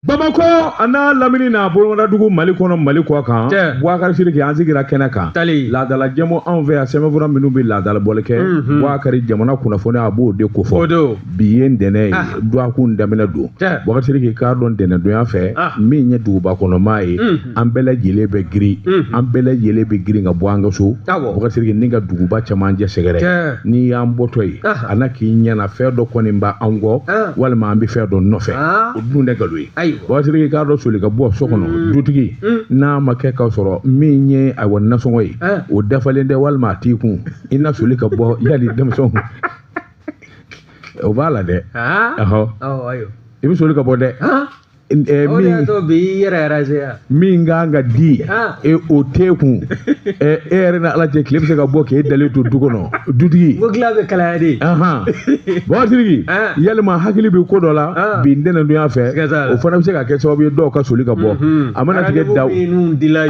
Bamakɔ a n'a lamini n'a bolomadadugu Mali kɔnɔ Mali kɔ kan Boubacar Sidiki an sigira kɛnɛ kan laadala jɛmu anw fɛ yan sɛbɛnfura minnu bɛ laadala bɔli kɛ Boubacar jamana kunnafoni a b'o de kofɔ bi ye ntɛnɛn ye dɔgɔkun daminɛ don Boubacar Sidiki k'a dɔn ntɛnɛndonya fɛ min ye duguba kɔnɔmaa ye an bɛɛ lajɛlen bɛ girin an bɛɛ lajɛlen bɛ girin ka bɔ an ka so Boubacar Sidiki ni ka duguba cɛmancɛ sɛgɛrɛ n'i y'an bɔtɔ ye a na k'i ɲɛna fɛn dɔ kɔni b'an kɔ walima an bɛ fɛn dɔ nɔfɛ o dun tɛ nkalon ye Boubacar Sidiki k'a dɔn soli ka bɔ so kɔnɔ dutigi n'a ma kɛ k'a sɔrɔ min ye ayiwa nasɔngɔ ye o dafalen tɛ walima a t'i kun i na soli ka bɔ yali denmisɛnw o b'a la dɛ i bɛ soli ka bɔ dɛ min kan ka di e o t'e kun e yɛrɛ ni ala cɛ tile bɛ se ka bɔ k'e dalen to du kɔnɔ dutigi ko tila bɛ kalaya de Boubacar Sidiki yalima hakili bɛ ko dɔ la bi ntɛnɛndonya fɛ o fana bɛ se ka kɛ sababu ye dɔw ka soli ka bɔ a mana tigɛ da minnu dila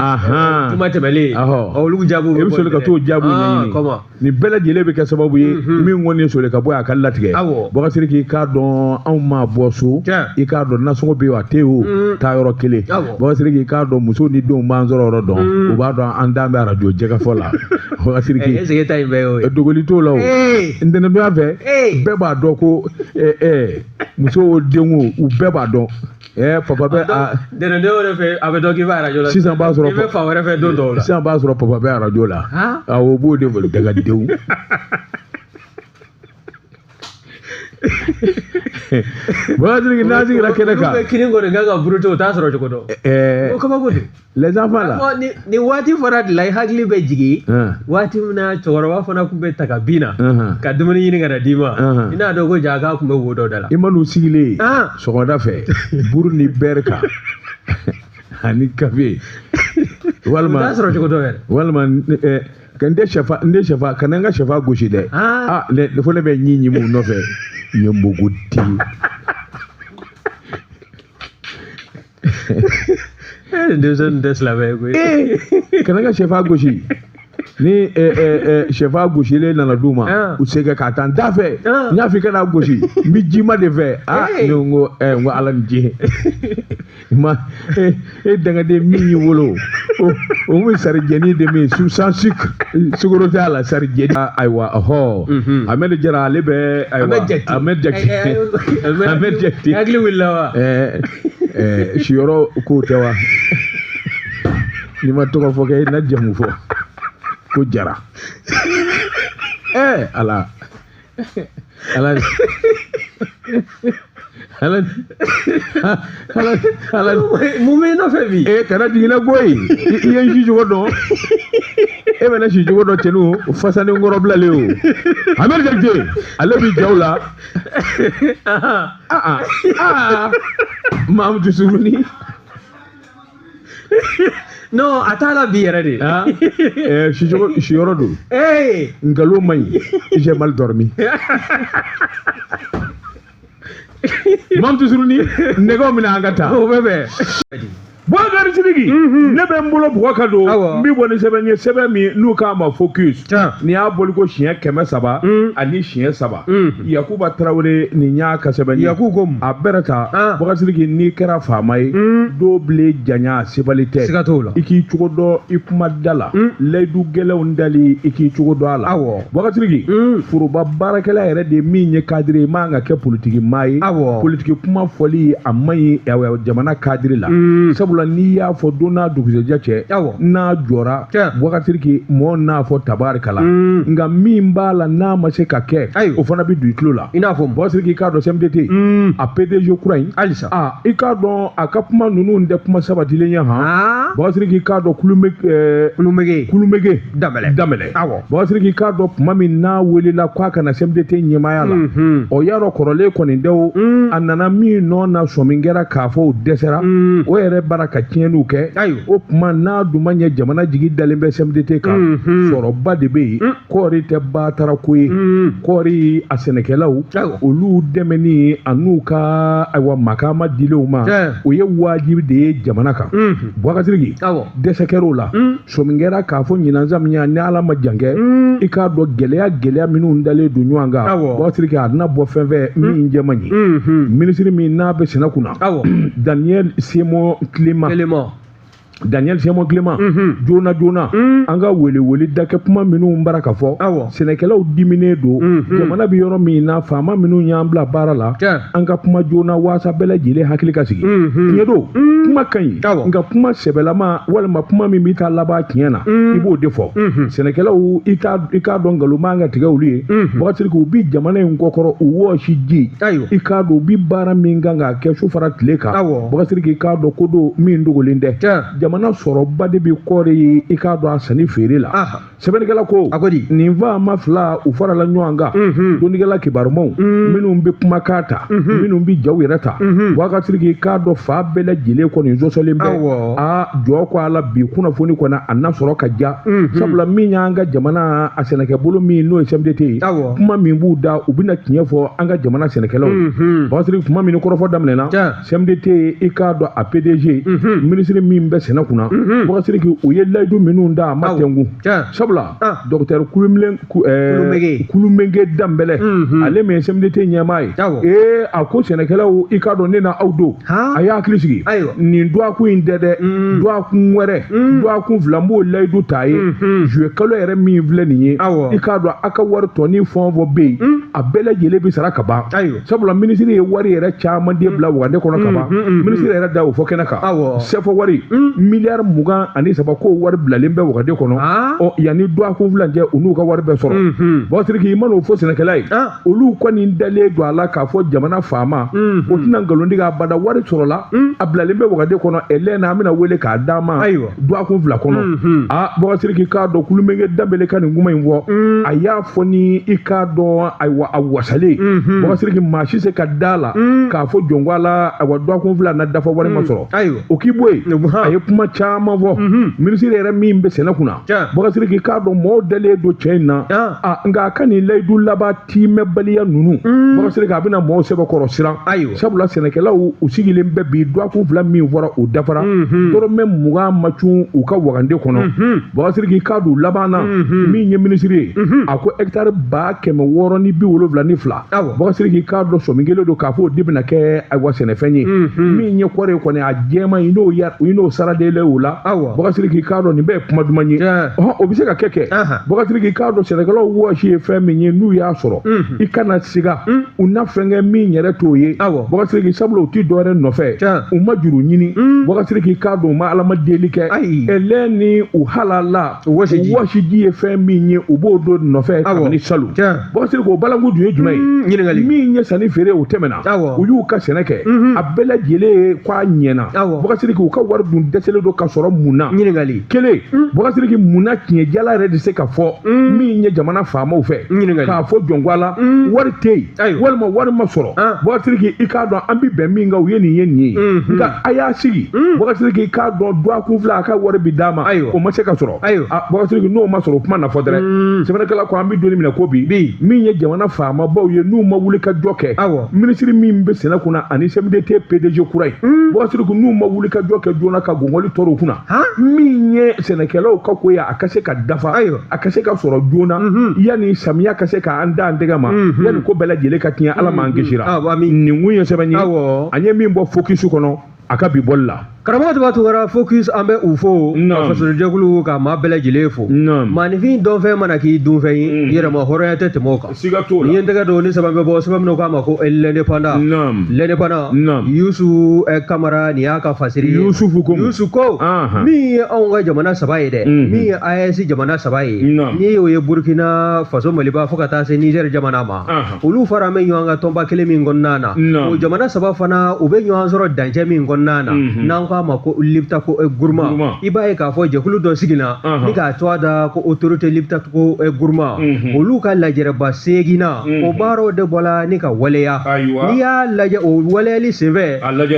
juma tɛmɛlen olu jaabiw i bɛ soli ka t'o jaabiw ɲɛɲini nin bɛɛ lajɛlen bɛ kɛ sababu ye min kɔni ye soli ka bɔ a ka latigɛ Boubacar Sidiki k'a dɔn anw maa bɔ so i k'a dɔn nasɔngɔ bɛ yen a tɛ yen o taa yɔrɔ kelen Boubacar Sidiki k'a dɔn muso ni denw b'an sɔrɔ yɔrɔ dɔn u b'a dɔn an dan bɛ arajo jɛkafɔ la Boubacar Sidiki dogoli t'o la o ntɛnɛndonya fɛ bɛɛ b'a dɔn ko musow denw u bɛɛ b'a dɔn papa bɛ a ntɛnɛndon yɛrɛ fɛ a bɛ dɔn k'i bɛ arajo la sisan b'a sɔrɔ i bɛ fan wɛrɛ fɛ don dɔw la sisan b'a sɔrɔ papa bɛ arajo la awɔ o b'o de bolo dagadenw Boubacar Sidiki n'an sigira kɛnɛ kan olu bɛ kini kɔni kan ka buruti o t'a sɔrɔ cogo dɔn o kabako don les enfants là nin waati fana de la i hakili bɛ jigin waati min na cɛkɔrɔba fana tun bɛ ta ka bin na ka dumuni ɲini ka na d'i ma i n'a dɔn ko jaa k'a tun bɛ wo dɔ da la i man'u sigilen ye sɔgɔmada fɛ buru ni bɛri kan ani kafe walima t'a sɔrɔ cogo dɔ yɛrɛ walima ka n tɛ sɛfan n tɛ sɛfan kana n ka sɛfan gosi dɛ ah ne fo ne bɛ ɲi ɲimi u nɔfɛ n ye mugu di Denmisɛnnin tɛ silamɛ ye koyi. Kana n ka sɛfan gosi ni sɛfan gosilen nana d'u ma u segin k'a ta n t'a fɛ n y'a fɔ i kana gosi n bɛ jima de fɛ aa ne ko n ko ala ni ce ma e dangaden min y'i wolo o bɛ sarijɛni de min sans sucre sukaro t'a la sarijɛni ayiwa ɔhɔ Ahmed Jara ale bɛ ayiwa Ahmed Jakite Ahmed Jakite hakili wulila wa siyɔrɔ kow tɛ wa n'i ma tɔgɔ fɔ kɛ i na jamu fɔ ko Jara ala ala ala ala ala mun b'i nɔfɛ bi ee kana jigin na koyi i ye n si cogo dɔn e bɛ ne si cogo dɔn cɛnu fasanen kɔrɔ bilalen o Ahmed Jakite ale bɛ jaw la aa aa Mamutu Suruni non a t'a la bi yɛrɛ de siyɔrɔ don nkalon man ɲi j'ai mal dormi Mamutu Suruni nɛgɛw minɛ an ka taa o bɛ bɛn Boubacar Sidiki ne bɛ n bolo bugɔ ka don n bɛ bɔ ni sɛbɛn ye sɛbɛn min n'u k'a ma focus nin y'a bɔli ko siɲɛ 300 ani siɲɛ 3 Yakuba Tarawele nin y'a ka sɛbɛn ye Yaku ko a bɛrɛ ta Boubacar Sidiki n'i kɛra faama ye dɔw bilen janya sebali tɛ siga t'o la i k'i cogo dɔn i kuma da la layidu gɛlɛnw dali i k'i cogo dɔn a la awɔ Boubacar Sidiki foroba baarakɛla yɛrɛ de min ye kadiri ye man ka kɛ politiki maa ye awɔ politiki kuma fɔli a man ɲi jamana kadiri la sabula n'i y'a fɔ don n'a dugusɛjɛ cɛ awɔ n'a jɔra Boubacar Sidiki mɔɔ n'a fɔ tabarikala nka min b'a la n'a ma se ka kɛ o fana bɛ don i tulo la i n'a fɔ Boubacar Sidiki i k'a dɔn CMDT a PDG kura in halisa aa i k'a dɔn a ka kuma ninnu tɛ kuma sabatilen ye han Boubacar Sidiki i k'a dɔn kulumege kulumege danbɛlɛ danbɛlɛ awɔ Boubacar Sidiki i k'a dɔn tuma min n'a welela k'a ka na CMDT ɲɛmaaya la o y'a dɔn kɔrɔlen kɔni tɛ o a nana min nɔ na sɔmi kɛra k'a fɔ o dɛsɛra o yɛrɛ baara baara ka tiɲɛniw kɛ. O tuma n'a dun ma ɲɛ, jamana jigi dalen bɛ CMDT kan, sɔrɔba de bɛ yen. Kɔɔri tɛ baatara ko ye. Kɔɔri a sɛnɛkɛlaw, olu dɛmɛni an'u ka ayiwa makama dilenw ma, o ye wajibi de ye jamana kan. Boubacar Sidiki, dɛsɛ kɛr'o la, sɔmi kɛra k'a fɔ ɲinan samiya, ni Ala ma jan kɛ, i k'a dɔn gɛlɛya minnu dalen don ɲɔgɔn kan, Boubacar Sidiki, a tɛna bɔ fɛn fɛ min jɛ man ɲi. Minisiri min n'a bɛ sɛnɛ kunna, Daniel Simon Clément, Daniel Simon Clément, joona joona an ka welewele da kɛ kuma minnu bara ka fɔ, sɛnɛkɛlaw diminen don. Jamana bɛ yɔrɔ min na, faama minnu y'an bila baara la, an ka kuma joona waasa bɛɛ lajɛlen hakili ka sigi. Tiɲɛ don, kuma ka ɲi, nka kuma sɛbɛlama walima kuma min bɛ taa laban tiɲɛ na, i b'o de fɔ sɛnɛkɛlaw. I k'a dɔn nkalon man ka tigɛ olu ye. Boubacar Sidiki, u bi jamana in kɔkɔrɔ, u wɔsi ji, i k'a dɔn u bi baara min kan k'a kɛ su fara tile kan. Boubacar Sidiki, i k'a dɔn ko don min dogolen tɛ, jamana sɔrɔba de bɛ kɔɔri ye, i k'a dɔn a sanni feere la. Sɛbɛnnikɛla ko nin faama fila u farala ɲɔgɔn kan, dɔnnikɛla kibarumaw minnu bɛ kumakan ta, minnu bɛ jaw yɛrɛ ta. Boubacar Sidiki, i k'a dɔn fa bɛɛ lajɛlen kɔni sɔsɔlen bɛ a jɔ ko a la bi kunnafoni kɔni a na sɔrɔ ka ja, sabula min y'an ka jamana a sɛnɛkɛbolo min n'o ye CMDT ye, kuma min b'u da, u bɛna tiɲɛ fɔ an ka jamana sɛnɛkɛlaw ye. Boubacar Sidiki, kuma min kɔrɔfɔ daminɛna, CMDT, i k'a dɔn a PDG, minisiri min bɛ sɛnɛ kunna, Boubacar Sidiki, u ye layidu minnu da, a ma tɛnku, sabula docteur Kulumenge Danbɛlɛ, ale min ye CMDT ɲɛmaa ye, ee a ko sɛnɛkɛlaw, i k'a dɔn ne na aw don, a y'a hakili sigi, nin dɔgɔkun in tɛ dɛ, dɔgɔkun wɛrɛ, dɔgɔkun fila, n b'o layidu ta ye. Juillet kalo yɛrɛ min filɛ nin ye, i k'a dɔn a ka wari tɔ ni fɛn o fɛn bɛ yen, a bɛɛ lajɛlen bɛ sara ka ban, sabula minisiri ye wari yɛrɛ caman de bila wagande kɔnɔ ka ban. Minisiri yɛrɛ da o fɔ kɛnɛ kan, sɛfɔ wari miliyari 23, k'o wari bilalen bɛ wagande kɔnɔ. Ɔ yanni dɔgɔkun fila cɛ, u n'u ka wari bɛɛ sɔrɔ. Boubacar Sidiki, i man'o fɔ sɛnɛkɛla ye, olu kɔni dalen don a la k'a fɔ jamana faama o tɛna nkalon tigɛ abada. Wari sɔrɔla, a bilalen bɛ wagande kɔnɔ, ɛlɛn na an bɛna wele k'a d'a ma dɔgɔkun fila kɔnɔ. Aa Boubacar Sidiki, k'a dɔn Kulumenge Danbɛlɛ ka nin kuma in fɔ, a y'a fɔ ni i k'a dɔn ayiwa a wasalen. Boubacar Sidiki, maa si se ka da la k'a fɔ jɔnko a la, ayiwa dɔgɔkun fila na dafa wari ma sɔrɔ. O k'i bɔ yen, a ye kuma caman fɔ. Minisiri yɛrɛ min bɛ sɛnɛ kunna, Boubacar Sidiki, k'a dɔn mɔgɔw dalen don cɛ in na, nka a ka nin layidu laban tiimɛbaliya ninnu, Boubacar Sidiki, a bɛna mɔgɔw sɛbɛkɔrɔ siran, sabula sɛnɛkɛlaw u sigilen bɛ bi, dɔgɔkun fila min fɔra o dafara, dɔrɔmɛ 20 ma cun u ka wagande kɔnɔ. Boubacar Sidiki, k'a don laban na, min ye minisiri ye, a ko hectare 672, Boubacar Sidiki, k'a dɔn sɔmi kelen don k'a fɔ o de bɛna kɛ ayiwa sɛnɛfɛn ye. Min ye kɔɔri kɔni a jɛman, i n'o saradelen o la. Boubacar Sidiki, k'a dɔn nin bɛɛ ye kuma duman ye, o bɛ se ka kɛ. Boubacar Sidiki, k'a dɔn sɛnɛkɛlaw wɔsi ye fɛn min ye, n'u y'a sɔrɔ, i kana siga, u na fɛn kɛ min yɛrɛ t'o ye. Boubacar Sidiki, sabula u ti dɔwɛrɛ nɔfɛ, u ma juru ɲini. Boubacar Sidiki, k'a dɔn u ma Ala ma deli kɛ, ɛlɛn ni u halala wɔsi ji ye fɛn min ye, u b'o don nɔfɛ kabini salon. Boubacar Sidiki, o balanku dun ye jumɛn ye? Min ye sanni feere, o tɛmɛna, u y'u ka sɛnɛ kɛ, a bɛɛ lajɛlen k'a ɲɛna. Boubacar Sidiki, u ka wari dun dɛsɛlen don ka sɔrɔ mun na? Ɲininkali kelen, Boubacar Sidiki, mun na tiɲɛjala yɛrɛ de se ka fɔ min ye jamana faamaw fɛ k'a fɔ jɔnko a la wari tɛ yen walima wari ma sɔrɔ? Boubacar Sidiki, i k'a dɔn an bɛ bɛn min kan, u ye nin ye nin ye, nka a y'a sigi. Boubacar Sidiki, i k'a dɔn dɔgɔkun fila a ka wari bi d'a ma, o ma se ka sɔrɔ. Boubacar Sidiki, n'o ma sɔrɔ, o kuma na fɔ dɛrɛ. Sɛbɛnnikɛla ko an bɛ don minɛ ko bi, min ye jamana faamabaw ye, n'u ma wuli ka jɔ kɛ, minisiri min bɛ sɛnɛ kunna ani CMDT PDG kura ye, Boubacar Sidiki, n'u ma wuli ka jɔ kɛ joona ka gɔngɔli tɔrɔ u kunna, min ye sɛnɛkɛlaw ka ko ye, a ka se ka dafa, a ka se ka sɔrɔ joona, yanni samiya ka se k'an da an tɛgɛ ma, yanni ko bɛɛ lajɛlen ka tiɲɛ. Ala m'an kisira. Nin kun ye sɛbɛn ye an ye min bɔ Focus kɔnɔ a ka bi bɔli la. Karamɔgɔ Tuba Tunkara, Focus, an bɛ u fo, ka fasojɛkulu ka maa bɛɛ lajɛlen fo. Maaninfin dɔnfɛn mana k'i dunfɛn ye, yɛrɛma hɔrɔnya tɛ tɛmɛ o kan. Siga t'o la. Ni ye n tɛgɛ don ni sɛbɛn bɛ bɔ, sɛbɛn min k'a ma ko L'Indépendant. L'Indépendant, Yusu Kamara, nin y'a ka fasiri ye. Yusu ko min ye anw ka jamana saba ye dɛ, min ye AES jamana saba ye, ni o ye Burkina Faso, Maliba fo ka taa se Niger jamana ma, olu fara bɛ ɲɔgɔn kan tɔnba kelen min kɔnɔna na, o jamana saba fana u bɛ ɲɔgɔn sɔrɔ dancɛ min kɔnɔna na, n'an k'a ma ko Liptako Gourma i b'a ye k'a fɔ jɛkulu dɔ sigila ni k'a tɔgɔ da ko autorité Liptako Gourma olu ka lajɛrɛba seeginna o baaraw de bɔla ni ka waleya n'i y'a lajɛ o waleyali senfɛ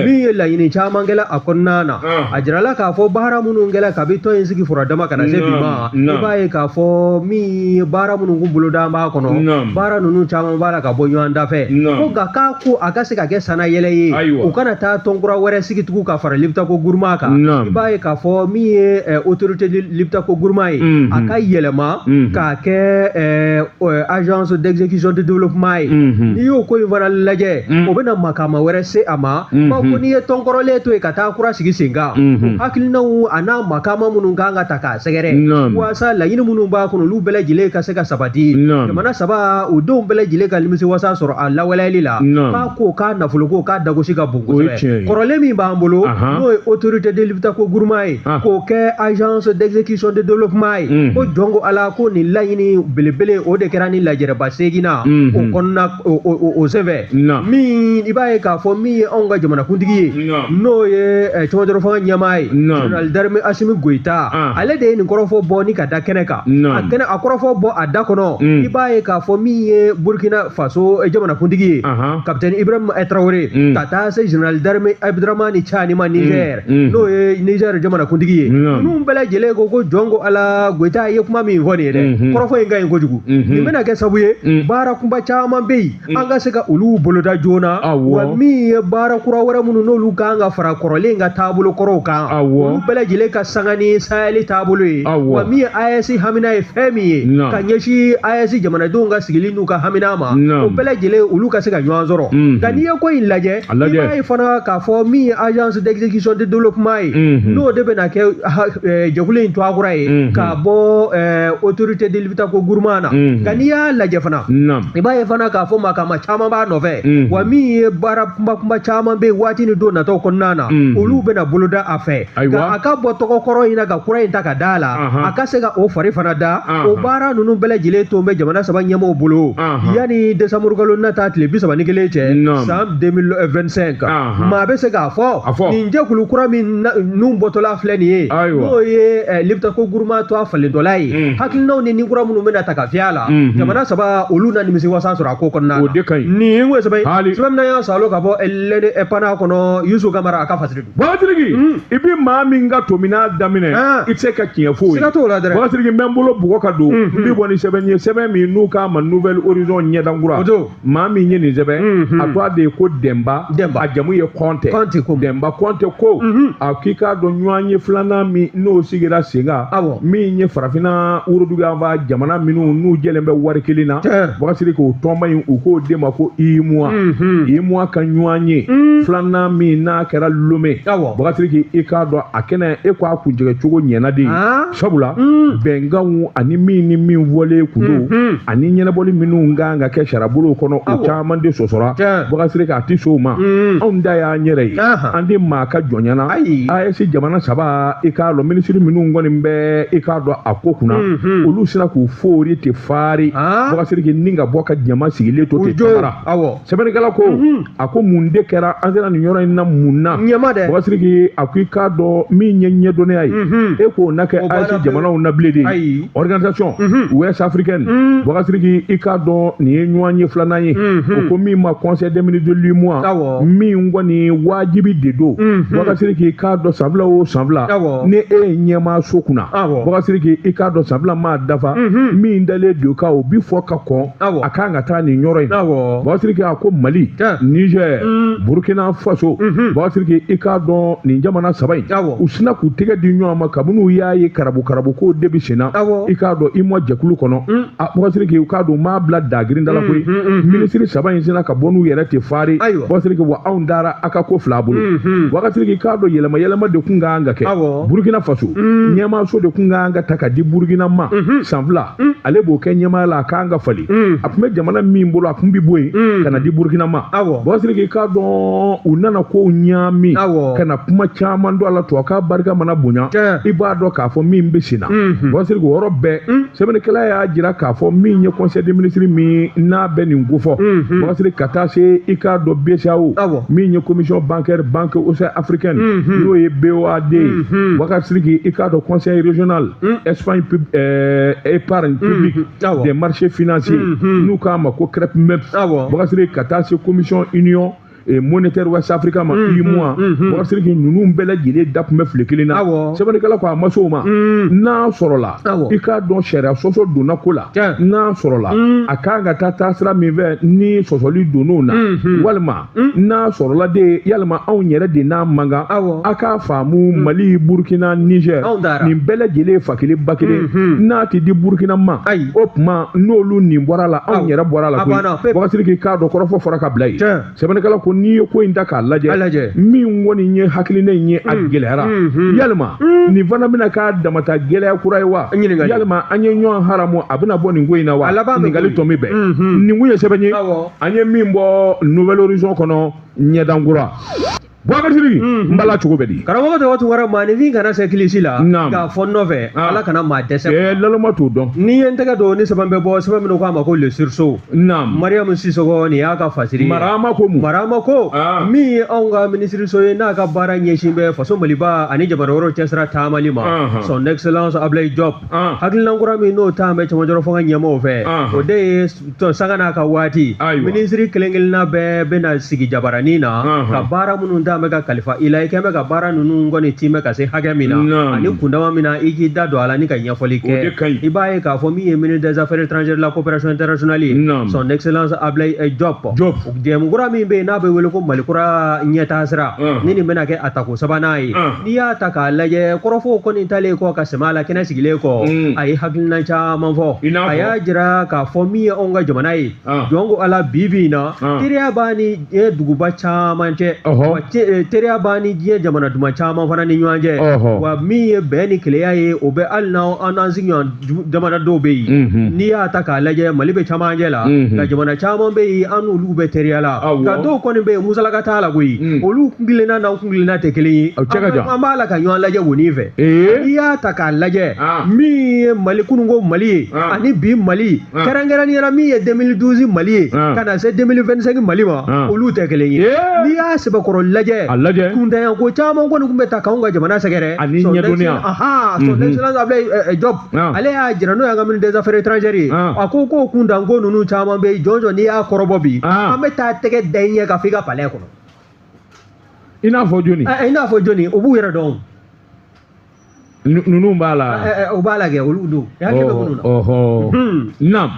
min ye laɲini caman kɛla a kɔnɔna na a jirala k'a fɔ baara minnu kɛla kabi tɔn in sigi furadama ka na se bi ma i b'a ye k'a fɔ min ye baara minnu kun boloda b'a kɔnɔ baara ninnu caman b'a la ka bɔ ɲɔgɔn da fɛ ko nka k'a ko a ka se ka kɛ sannayɛlɛ ye u kana taa tɔn kura wɛrɛ sigi tugun ka fara Liptako Gourma kan i b'a ye k'a fɔ min ye autorité Liptako Gourma ye a ka yɛlɛma k'a kɛ agence d'exécution de développement ye n'i y'o ko in fana lajɛ o bɛna makama wɛrɛ se a ma bawo ko n'i ye tɔn kɔrɔlen to yen ka taa kura sigi sen kan hakilinaw a n'a makama minnu kan ka ta k'a sɛgɛrɛ walasa laɲini minnu b'a kɔnɔ olu bɛɛ lajɛlen ka se ka sabati jamana saba u denw bɛɛ lajɛlen ka nimisiwasa sɔrɔ a lawaleyali la k'a ko k'a nafoloko k'a dagosi ka bon kosɛbɛ kɔrɔlen min b'an bolo n'o ye autorité de Liptako Gourma ye k'o kɛ agence d'exécution de développement ye ko jɔn ko Ala ko nin laɲini belebele o de kɛra ni lajɛrɛba seeginna o kɔnɔna o senfɛ min i b'a ye k'a fɔ min ye anw ka jamanakuntigi ye n'o ye cɛmancɛrɔ fanga ɲɛmaa ye général d'armée Assimi Goïta ale de ye nin kɔrɔfɔ bɔ ni ka da kɛnɛ kan a kɛnɛ a kɔrɔfɔ bɔ a da kɔnɔ i b'a ye k'a fɔ min ye Burkina Faso jamanakuntigi ye capitaine Ibrahim Traoré ka taa se général d'armée Abdourahamane Tiani ma Niger n'o ye Niger jamanakuntigi ye ninnu bɛɛ lajɛlen ko ko jɔn ko Ala Goïta ye kuma min fɔ nin ye dɛ kɔrɔfɔ in ka ɲi kojugu nin bɛna kɛ sababu ye baara kunba caman bɛ yen an ka se ka olu boloda joona wa min ye baara kura wɛrɛ minnu n'olu kan ka fara kɔrɔlen ka taabolo kɔrɔw kan olu bɛɛ lajɛlen ka sanga ni Sahel taabolo ye wa min ye AES hamina ye fɛn min ye ka ɲɛsin AES jamanadenw ka sigili n'u ka hamina ma o bɛɛ lajɛlen olu ka se ka ɲɔgɔn sɔrɔ nka n'i ye ko in lajɛ i b'a ye fana k'a fɔ min ye agence d'exécution de développement ye n'o de bɛna kɛ jɛkulu in tɔgɔ kura ye ka bɔ autorité de Liptako Gourma na nka n'i y'a lajɛ fana i b'a ye fana k'a fɔ makama caman b'a nɔfɛ wa min ye baara kunba kunba caman bɛ yen waati ni don nataw kɔnɔna na olu bɛna boloda a fɛ nka a ka bɔ tɔgɔ kɔrɔ in na ka kura in ta ka da la a ka se ka o fari fana da o baara ninnu bɛɛ lajɛlen to bɛ jamana saba ɲɛmaaw bolo yanni desanburukalo nata tile 31 cɛ san 2025 maa bɛ se k'a fɔ nin jɛkulu kura min nun bɔtɔla filɛ nin ye n'o ye Liptako Gourma tɔgɔ falentɔla ye hakilinaw ni kura minnu bɛna ta ka fiyɛ a la jamana saba olu na nimisiwasa sɔrɔ a ko kɔnɔna na o de ka ɲi nin ko sɛbɛn sɛbɛn min y'an salo ka bɔ L'Indépendant kɔnɔ Yusu Kamara a ka fasiri don Bakasiriki i bɛ maa min ka tomina daminɛ i tɛ se ka tiɲɛ f'o ye siga t'o la dɛ Bakasiriki n bɛ n bolo bugɔ ka don n bɛ bɔ ni sɛbɛn ye sɛbɛn min n'u k'a ma Nouvel Horizon ɲɛdankura maa min ye nin sɛbɛn a tɔgɔ de ye ko Dɛnba a jamu ye Kɔnte Dɛnba Kɔnte ko a k'i k'a dɔn ɲɔgɔn ye filanan min n'o sigira sen kan min ye farafinna woroduguyanfan jamana minnu n'u jɛlen bɛ wari kelen na Bakasiriki o tɔnba in u k'o de ma ko UEMOA UEMOA ka ɲɔgɔn ye filanan min n'a kɛra Lomé Bakasiriki i k'a dɔn a kɛnɛ e ko a kuncɛgɛ cogo ɲɛna de sabula bɛnkanw ani min ni min fɔlen kun don ani ɲɛnabɔli minnu kan ka kɛ sariyabolow kɔnɔ o caman de sɔsɔra Bakasiriki a tɛ s'o ma anw da y'an yɛrɛ ye an tɛ maa ka jɔnya na AES jamana saba i k'a dɔn minisiri minnu kɔni bɛ i k'a dɔn a ko kunna olu sera k'u foori tɛ faari Bakasiriki ni ka bɔ ka jama sigilen to ten tamara sɛbɛnnikɛla ko a ko mun de kɛra an sera nin yɔrɔ in na mun na Bakasiriki a ko i k'a dɔn min ye ɲɛdɔnniya ye e k'o na kɛ AES jamanaw na bilen de organisation ouest africaine Bakasiriki i k'a dɔn nin ye ɲɔgɔn ye filanan ye o ko min ma conseil des ministres de l'UEMOA min kɔni wajibi de don Bakasiriki i k'a dɔn san fila o san fila ni e ye ɲɛmaa so kunna Bakasiriki i k'a dɔn san fila maa dafa min dalen don kan o bi fɔ ka kɔn a kan ka taa nin yɔrɔ in Bakasiriki a ko Mali Niger Burkina Faso Bakasiriki i k'a dɔn nin jamana saba in u sina k'u tɛgɛ di ɲɔgɔn ma kabini u y'a ye karabu karabu ko de bɛ sen na i k'a dɔn UEMOA jɛkulu kɔnɔ Bakasiriki u k'a dɔn u m'a bila dagirinda la koyi minisiri saba in sina ka bɔ n'u yɛrɛ tɛ fari Bakasiriki wa anw dara a ka ko fila bolo Bakasiriki i k'a dɔn yɛlɛma yɛlɛma de kun kan ka kɛ Burkina Faso ɲɛmaaso de kun kan ka ta ka di Burkina ma san fila ale b'o kɛ ɲɛmaaya la a kan ka falen a tun bɛ jamana min bolo a tun bɛ bɔ yen ka na di Burkina ma Bakasiriki i k'a dɔn u nana kow ɲaami ka na kuma caman don a la tubabukan barika mana bonya i b'a dɔn k'a fɔ min bɛ sen na Bakasiriki o yɔrɔ bɛɛ sɛbɛnnikɛla y'a jira k'a fɔ min ye conseil des ministres min n'a bɛ nin kofɔ Bakasiriki ka taa se i k'a dɔn BCEAO min ye commission bancaire banque ouest africaine Africaine n'o ye BOAD ye, Boubacar Sidiki, i k'a dɔn conseil régional Espagne épargne publique des marchés financiers n'u k'a ma ko CREPMEPS, Boubacar Sidiki, ka taa se commission union monétaire West Africa ma, UEMOA, Boubacar Sidiki, ninnu bɛɛ lajɛlen da tun bɛ file kelen na. Sɛbɛnnikɛla ko a ma se o ma, n'a sɔrɔla i k'a dɔn sariya sɔsɔ donna ko la, n'a sɔrɔla a kan ka taa taasira min fɛ ni sɔsɔli donn'o na, walima n'a sɔrɔla de yalima anw yɛrɛ de n'a man kan, a k'a faamu Mali, Burkina, Niger nin bɛɛ lajɛlen fa kelen ba kelen, n'a tɛ di Burkina ma, o tuma n'olu nin bɔra la, anw yɛrɛ bɔra la koyi. Boubacar Sidiki, k'a dɔn kɔrɔfɔ fɔra ka bila yen. Sɛbɛnnikɛla ko n'i ye ko in ta k'a lajɛ, min kɔni ye hakilina in ye, a gɛlɛyara, yalima nin fana bɛna k'a damata gɛlɛya kura ye wa? Yalima an ye ɲɔgɔn haramu, a bɛna bɔ nin ko in na wa? Ɲininkali tɔ min bɛɛ nin kun ye sɛbɛn ye an ye min bɔ Nouvel Horizon kɔnɔ, ɲɛdankura. Boubacar Sidiki, n b'a la cogo bɛ di? Karamɔgɔ tɔgɔ Tunkara, maaninfin kana se kilisi la k'a fɔ n nɔfɛ, Ala kana maa dɛsɛ. Laloma t'o dɔn. N'i ye n tɛgɛ don ni sɛbɛn bɛ bɔ, sɛbɛn minnu k'a ma ko Le Sursaut. Mariam Sissoko, nin y'a ka fasiri ye. Marama ko mun? Marama ko min ye anw ka minisiriso ye n'a ka baara ɲɛsin bɛ faso Maliba ani jamana wɛrɛw cɛsira taamali ma, son excellence Ablaye Diop, hakilina kura min n'o taa bɛ cɛmancɛrɔ fanga ɲɛmaaw fɛ, o de ye sanga n'a ka waati minisiri kelen kelenna bɛɛ bɛna sigi jabaranin na ka baara minnu ta bɛ ka kalifa i la, i kɛn bɛ ka baara ninnu kɔni tiimɛ ka se hakɛ min na ani kundama min na, i k'i da don a la ni ka ɲɛfɔli kɛ. I b'a ye k'a fɔ min ye ministre des affaires étrangères de la coopération internationale ye, son excellence Ablaye Diop, jɛmu kura min bɛ yen n'a bɛ wele ko Mali kura ɲɛtaa sira, ni nin bɛna kɛ a tako sabanan ye. N'i y'a ta k'a lajɛ, kɔrɔfɔw kɔni talen kɔ ka sɛmɛ a la kɛnɛ sigilen kɔ, a ye hakilina caman fɔ. A y'a jira k'a fɔ min ye anw ka jamana ye, jɔn ko Ala, bi bi in na teriya b'a ni duguba caman cɛ, wa teriya b'a ni diɲɛ jamana duman caman fana ni ɲɔgɔn cɛ, wa min ye bɛn ni keleya ye, o bɛ hali n'an n'an sigiɲɔgɔn jamana dɔw bɛ yen. N'i y'a ta k'a lajɛ, Mali bɛ camancɛ la, nka jamana caman bɛ yen an n'olu bɛ teriya la, nka dɔw kɔni bɛ yen musalaka t'a la koyi, olu kuntilenna n'an kuntilenna tɛ kelen ye, an b'a la ka ɲɔgɔn lajɛ wonin fɛ. N'i y'a ta k'a lajɛ, min ye Mali kununko Mali ye ani bi Mali, kɛrɛnkɛrɛnnenya la min ye 2012 Mali ye ka na se 2025 Mali ma, olu tɛ kelen ye. N'i y'a sɛbɛkɔrɔ lajɛ, kuntanyanko caman kɔni tun bɛ ta k'anw ka jamana sɛgɛrɛ ani ɲɛdɔnniya. Son excellence Ablaye Diop, ale y'a jira n'o y'an ka ministre des affaires étrangères ye, a ko ko kuntanko ninnu caman bɛ yen, jɔn jɔn n'i y'a kɔrɔbɔ bi, an bɛ taa tɛgɛ da i ɲɛ ka fɔ i ka palais kɔnɔ. I n'a fɔ jɔni? I n'a fɔ jɔni, o b'u yɛrɛ dɔn. Ninnu b'a la. O b'a la kɛ, olu don. I hakili bɛ minnu na. Naam.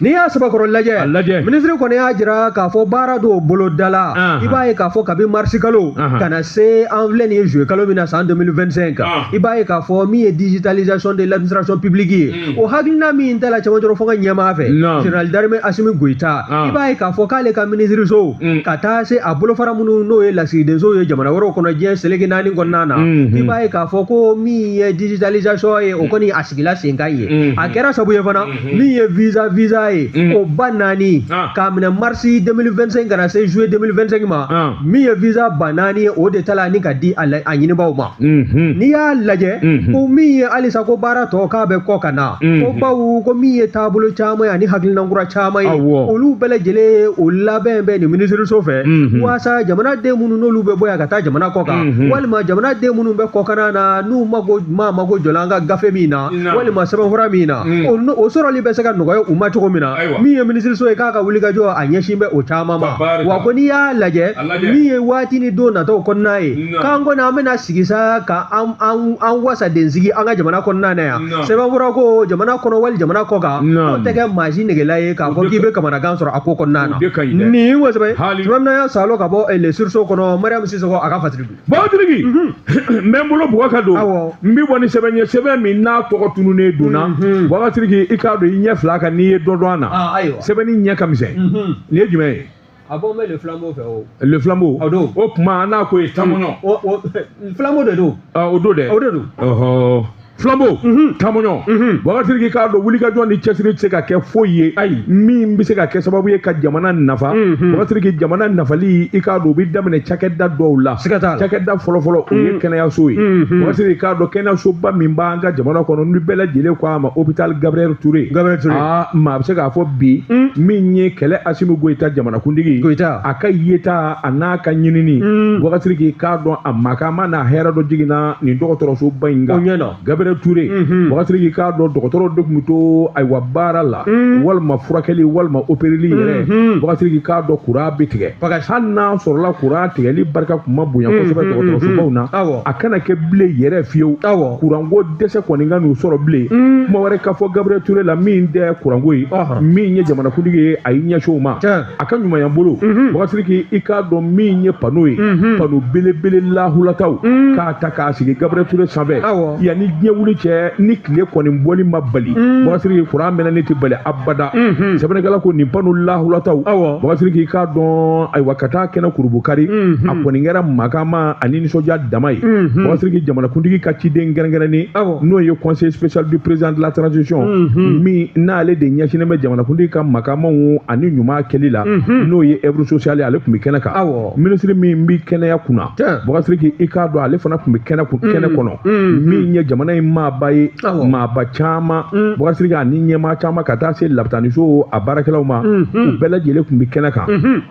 N'i y'a sɛbɛkɔrɔ lajɛ, minisiri kɔni y'a jira k'a fɔ baara dɔw bolo da la, i b'a ye k'a fɔ kabi marisi kalo ka na se an filɛ nin ye juillet kalo min na san 2025, i b'a ye k'a fɔ min ye digitalisation de l'administration publique ye, o hakilina min tala cɛmancɛrɔ fanga ɲɛmaa fɛ, général d'armée Assimi Goïta, i b'a ye k'a fɔ k'ale ka minisiriso ka taa se a bolofara minnu n'o ye lasigidenso ye jamana wɛrɛw kɔnɔ diɲɛ seleke naani kɔnɔna na, i b'a ye k'a fɔ ko min ye digitalisation ye, o kɔni a sigila sen kan ye. A kɛra sabu ye fana min ye visa ye, o ba naani k'a minɛ mars 2025 ka na se juillet 2025 ma, min ye visa ba naani ye, o de tala ni ka di a ɲinibaaw ma. N'i y'a lajɛ, ko min ye halisa ko baara tɔ k'a bɛ kɔ ka na, ko bawo ko min ye taabolo caman ye ani hakilinankura caman ye, olu bɛɛ lajɛlen o labɛn bɛ nin minisiriso fɛ, walasa jamanaden minnu n'olu bɛ bɔ yan ka taa jamana kɔ kan, walima jamanaden minnu bɛ kɔkanna na n'u mago maa mago jɔla an ka gafe min na walima sɛbɛnfura min na, o sɔrɔli bɛ se ka nɔgɔya u ma cogo min na. Min ye minisiriso ye k'a ka wulikajɔ a ɲɛsin bɛ o caman ma. Wa ko n'i y'a lajɛ, min ye waati ni don nataw kɔnɔna ye, k'an kɔni an bɛna sigi sa ka an wasaden sigi an ka jamana kɔnɔna na yan, sɛbɛnfura ko jamana kɔnɔ wali jamana kɔ kan, k'o tɛ kɛ maa si negela ye k'a fɔ k'i bɛ kamanagan sɔrɔ a ko kɔnɔna na. Nin ko sɛbɛn tuma min na Salo ka bɔ Le Sursaut kɔnɔ, Mariam Sissoko a ka fasiri don. Boubacar n bɛ n bolo bugɔ ka don, n bɛ bɔ ni sɛbɛn ye, sɛbɛn min n'a tɔgɔ tununnen donna. Boubacar i k'a dɔn i ɲɛ fila kan n'i ye dɔ dɔn a na, sɛbɛnni ɲɛ ka misɛn. Nin ye jumɛn ye? A bɔ n bɛ Le Flambeau fɛ o. Le Flambeau. O don. O tuma an n'a ko ye tamɔɲɔ. O Flambeau de don. O don dɛ. O de don. Flambeau Tamoɲɔ Boubacar Sidiki k'a dɔn wulikajɔ ni cɛsiri tɛ se ka kɛ foyi ye Ayi. Min bɛ se ka kɛ sababu ye ka jamana nafa. Boubacar Sidiki, jamana nafali, i k'a dɔn o bɛ daminɛ cakɛda dɔw la. Siga t'a la. Cakɛda fɔlɔfɔlɔ, o ye kɛnɛyaso ye. Boubacar Sidiki k'a dɔn kɛnɛyasoba min b'an ka jamana kɔnɔ, ni bɛɛ lajɛlen ko a ma hôpital Gabriel Touré. Gabriel Touré. Aa, maa bɛ se k'a fɔ bi, min ye kɛlɛ Assimi Goïta jamanakuntigi, Goïta. a ka yeta a n'a ka ɲinini, Boubacar Sidiki k'a dɔn a makama n'a hɛrɛ dɔ jiginna nin dɔgɔtɔrɔsoba in O kan. ɲɛna. Gabriel Touré, Boubacar Sidiki k'a dɔn dɔgɔtɔrɔ de tun bɛ to ayiwa baara la, walima furakɛli, walima opereli yɛrɛ. Boubacar Sidiki k'a dɔn kuran bɛ tigɛ. Bakasi. Hali n'a sɔrɔla kuran tigɛli barika tun ma bonya kosɛbɛ dɔgɔtɔrɔsobaw na, a kana kɛ bilen yɛrɛ fiyewu. Kuranko dɛsɛ kɔni ka n'u sɔrɔ bilen. Kuma wɛrɛ ka fɔ Gabriel Touré la min tɛ kuranko ye. Min ye jamanakuntigi ye, a y'i ɲɛsin o ma. A ka ɲumanya bolo, Boubacar Sidiki, i k'a dɔn min ye panneau ye, panneau belebele lahulataw k'a ta k'a sigi Gabriel Touré sanfɛ. Yanni diɲɛ wuli cɛ, ni tile kɔni bɔli ma bali, Boubacar Sidiki, kuran mɛnɛni tɛ bali abada. Sɛbɛnnikɛla ko nin panneau lahulataw, Boubacar Sidiki k'a dɔn ayiwa ka taa kɛnɛ kurubukari, a kɔni kɛra makama ani nisɔndiya dama ye. Boubacar Sidiki, jamanakuntigi ka ciden kɛrɛnkɛrɛnnen, n'o ye conseiller spécial du président de la transition, min n'ale de ɲɛsinnen bɛ jamanakuntigi ka makamaw ani ɲuman kɛli la, n'o ye œuvre sociale ye, ale tun bɛ kɛnɛ kan. Minisiri min bɛ kɛnɛya kunna, Boubacar Sidiki, i k'a dɔn ale fana tun bɛ kɛnɛ kɛnɛ kɔnɔ. Min ye jamana in maaba ye, maaba caman, Boubacar Sidiki, ani ɲɛmaa caman, ka taa se lapitaniso a baarakɛlaw ma, u bɛɛ lajɛlen tun bɛ kɛnɛ kan.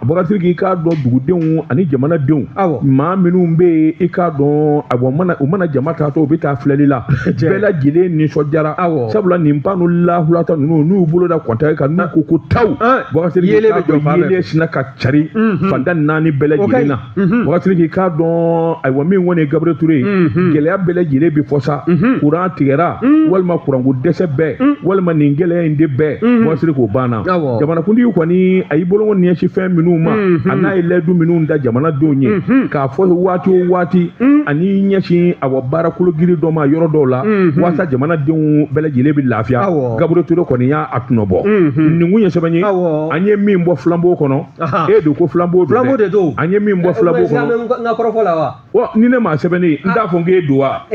Boubacar Sidiki, i k'a dɔn dugudenw ani jamanadenw, maa minnu bɛ yen, i k'a dɔn ayiwa mana u mana jama taatɔ, u bɛ taa filɛli la, bɛɛ lajɛlen nisɔndiyara, sabula nin panneau lahulata ninnu, n'u y'u bolo da kɔnta kan, n'u ko ko taw, Boubacar Sidiki, Yeelen k'a bɛ jɔ dɔn fan bɛɛ. Yeelen sinna ka cari fanda naani bɛɛ lajɛlen na. Boubacar Sidiki k'a dɔn ayiwa min kɔni ye Gabriel Touré ye, gɛlɛya bɛɛ lajɛlen bɛ fɔ sa, kuran tigɛra, walima kuranko dɛsɛ bɛɛ, walima nin gɛlɛya in de bɛɛ, Boubacar Sidiki, o banna. Jamanakuntigi kɔni a y'i bolongo ɲɛsin fɛn minnu ma, a n'a ye layidu minnu da jamanadenw ye k'a fɔ waati o waati, ani ɲɛsin awa baara kologiri dɔ ma yɔrɔ dɔw la, walasa jamanadenw bɛɛ lajɛlen bɛ lafiya. Gabriel Touré kɔni y'a a tɔnɔ bɔ. Nin kun ye sɛbɛn ye an ye min bɔ Flambeau kɔnɔ. E de ko Flambeau don dɛ. Flambeau de don. An ye min bɔ Flambeau Est-ce que an kɔnɔ. bɛ n ka kɔrɔfɔ la wa? Wa ni ne maa sɛbɛnni, n t'a fɔ k'e don wa?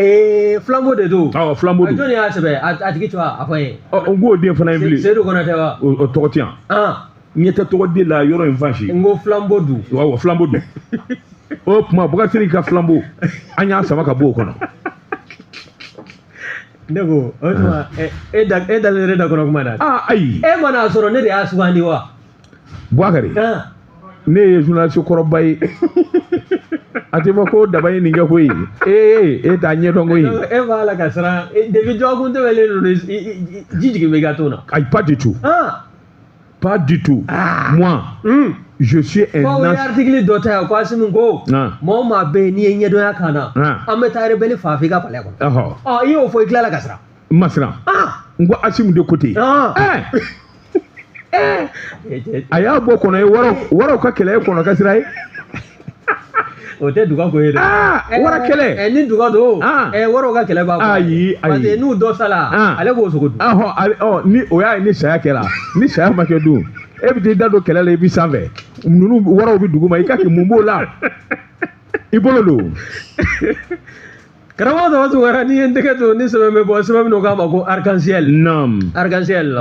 Flambeau de don. Awɔ, Flambeau don. Jɔnni y'a sɛbɛn? A tigi tɔgɔ, a fɔ n ye. Ɔ, n k'o den fana ye bilen. Seydou Konatɛ wa? O tɔgɔ tɛ yan. Ɲɛ tɛ tɔgɔ den la yɔrɔ in fan si. N ko Flambeau don. Awɔ, Flambeau don. O tuma Boubacar Sidiki ka Flambeau, an y'a sama ka bɔ o kɔnɔ. Ne ko o tuma e da e dalen ne da kɔnɔ kuma na. Aa, ayi. E mana sɔrɔ ne de y'a sugandi wa? Boubacar, ne ye journaliste kɔrɔba ye, a tɛ fɔ ko daba ye nin kɛ koyi. Ee, e t'a ɲɛdɔn koyi. E b'a la ka siran depuis dɔgɔkun tɛmɛnen ninnu, ji jigin bɛ i ka to na. Ayi, pas du tout. Pas du tout. Moi, je suis un Ko o ye ancien article dɔ ta yan ko Asimi ko maa o maa bɛ yen n'i ye ɲɛdɔnya kan na, an bɛ taa rebelle fan fɛ i ka palais kɔnɔ. Ɔ, i y'o fɔ, i tilala ka siran. N ma siran. N ko Asimi de ko ten. A y'a bɔ kɔnɔ ye, waraw waraw ka kɛlɛ ye kɔnɔ ka sira ye. O tɛ duga ko ye dɛ. Wara kɛlɛ. Ni duga don, waraw ka kɛlɛ b'a kɔnɔ. Ayi, ayi. Parce que n'u dɔ sala, ale b'o sogo dun. Ɔhɔ, ɔ, ni o y'a ye, ni saya kɛra, ni saya ma kɛ dun, e bɛ t'i da don kɛlɛ la, i bɛ sanfɛ, ninnu waraw bɛ dugu ma, i ka kɛ mun b'o la, i bolo don. Karamɔgɔ Daba Tunkara, n'i ye n tɛgɛ to ni sɛbɛn bɛ bɔ, sɛbɛn min k'a ma ko arc-en-ciel. Arc-en-ciel.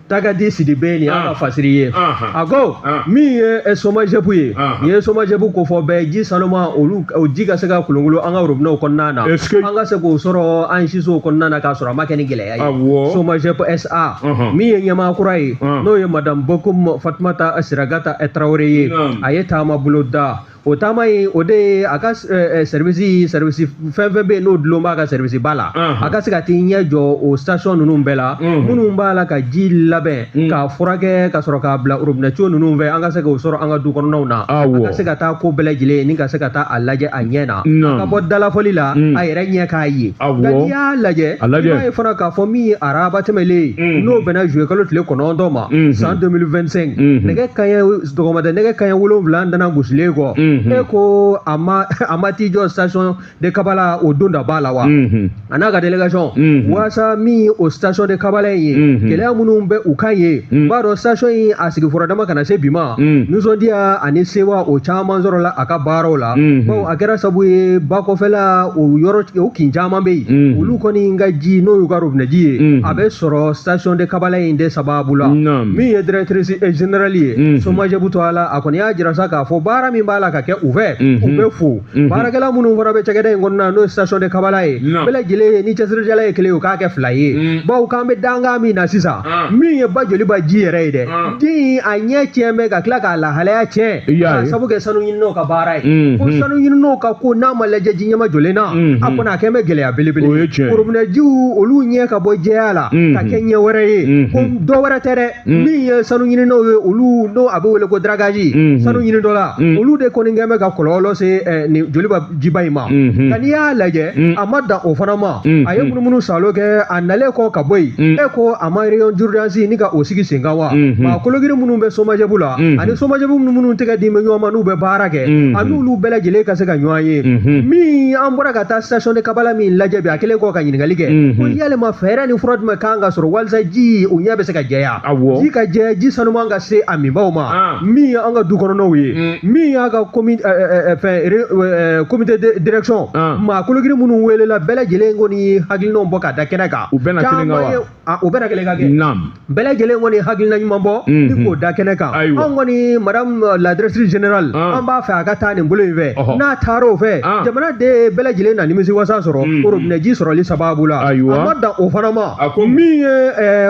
Tagadi Sidibe nin y'a ka fasiri ye. A ko min ye SOMAGEP ye, nin ye SOMAGEP kofɔ bɛɛ ji sanuma, olu o ji ka se ka kolonkolon an ka robinet kɔnɔna na, an ka se k'o sɔrɔ an sisow kɔnɔna na k'a sɔrɔ a ma kɛ ni gɛlɛya ye. SOMAGEP SA, min ye ɲɛmaa kura ye, n'o ye madame Bokum Fatumata Siragata Traoré ye, a ye taama bolo da. O taama in, o de ye a ka service fɛn fɛn bɛ yen n'o dulon b'a ka service ba la, a ka se ka t'i ɲɛ jɔ o station ninnu bɛɛ la, minnu b'a la ka ji labɛn k'a furakɛ ka sɔrɔ k'a bila robinet tuyau ninnu fɛ, an ka se k'o sɔrɔ an ka du kɔnɔnaw na. A ka se ka taa ko bɛɛ lajɛlen ni ka se ka taa a lajɛ a ɲɛ na, a ka bɔ dalafɔli la a yɛrɛ ɲɛ k'a ye. Nka n'i y'a lajɛ, i b'a ye fana k'a fɔ min ye araba tɛmɛlen ye, n'o bɛnna juillet kalo tile 9 ma san 2025, nɛgɛ kanɲɛ dɔgɔmada nɛgɛ kanɲɛ 7 dana gosilen kɔ. E ko a ma t'i jɔ station de Kabala o don da b'a la wa a n'a ka délégation waasa min o station de Kabala in ye gɛlɛya minnu bɛ u kan ye b'a dɔn station in a sigi furadama kana se bi ma nisɔndiya ani sewa o caman sɔrɔla a ka baaraw la bawo a kɛra sabu ye ba kɔfɛla o yɔrɔ o kin caman bɛ yen olu kɔni ka ji n'o y'u ka robinet ji ye a bɛ sɔrɔ station de Kabala in de sababu la min ye directrice générale ye SOMAGEP tɔgɔ la a kɔni y'a jira sa k'a fɔ baara min b'a la ka kɛ u fɛ u bɛ fo baarakɛla minnu fana bɛ cakɛda in kɔnɔna n'o ye station de Kabala ye bɛɛ lajɛlen ye ni cɛsirijala ye kelen ye u k'a kɛ fila ye bawo k'an bɛ dankan min na sisan min ye ba joliba ji yɛrɛ ye dɛ ji in a ɲɛ tiɲɛ bɛ ka tila k'a lahalaya tiɲɛ k'a sabu kɛ sanu ɲininaw ka baara ye ko sanu ɲininaw ka ko n'a ma lajɛ ji ɲɛma jɔlen na a kɔni a kɛn bɛ gɛlɛya belebele ye robinet jiw olu ɲɛ ka bɔ jɛya la ka kɛ ɲɛ wɛrɛ ye ko dɔ wɛrɛ tɛ dɛ min ye sanu ɲininaw ye olu n'o a bɛ wele ko dragage sanu ɲini dɔ la olu de kɔni kɛn bɛ ka kɔlɔlɔ se nin joliba jiba in ma nka n'i y'a lajɛ a ma dan o fana ma a ye munumunu salo kɛ a nalen kɔ ka bɔ yen e ko a ma réunion d'urgence ni ka o sigi sen kan wa maa kologiri minnu bɛ SOMAGEP la ani SOMAGEP minnu tɛgɛ di bɛ ɲɔgɔn ma n'u bɛ baara kɛ a n'olu bɛɛ lajɛlen ka se ka ɲɔgɔn ye min an bɔra ka taa station de Kabala min lajɛ bi a kɛlen kɔ ka ɲininkali kɛ ko yalima fɛɛrɛ ni fura jumɛn kan ka sɔrɔ walasa ji o ɲɛ bɛ se ka jɛya ji ka jɛ ji sanuman ka se a minbaw ma min ye an ka du kɔnɔnaw ye min y'a ka comité de direction maa kologiri minnu welela bɛɛ lajɛlen kɔni hakilinaw bɔ ka da kɛnɛ kan u bɛɛ na kelen kan wa u bɛɛ na kelen kan kɛ bɛɛ lajɛlen kɔni hakilina ɲuman bɔ ni k'o da kɛnɛ kan anw kɔni madame la directrice générale an b'a fɛ a ka taa nin bolo in fɛ n'a taara o fɛ jamana den bɛɛ lajɛlen na nimisi wasa sɔrɔ robinet ji sɔrɔli sababu la a ma dan o fana ma min ye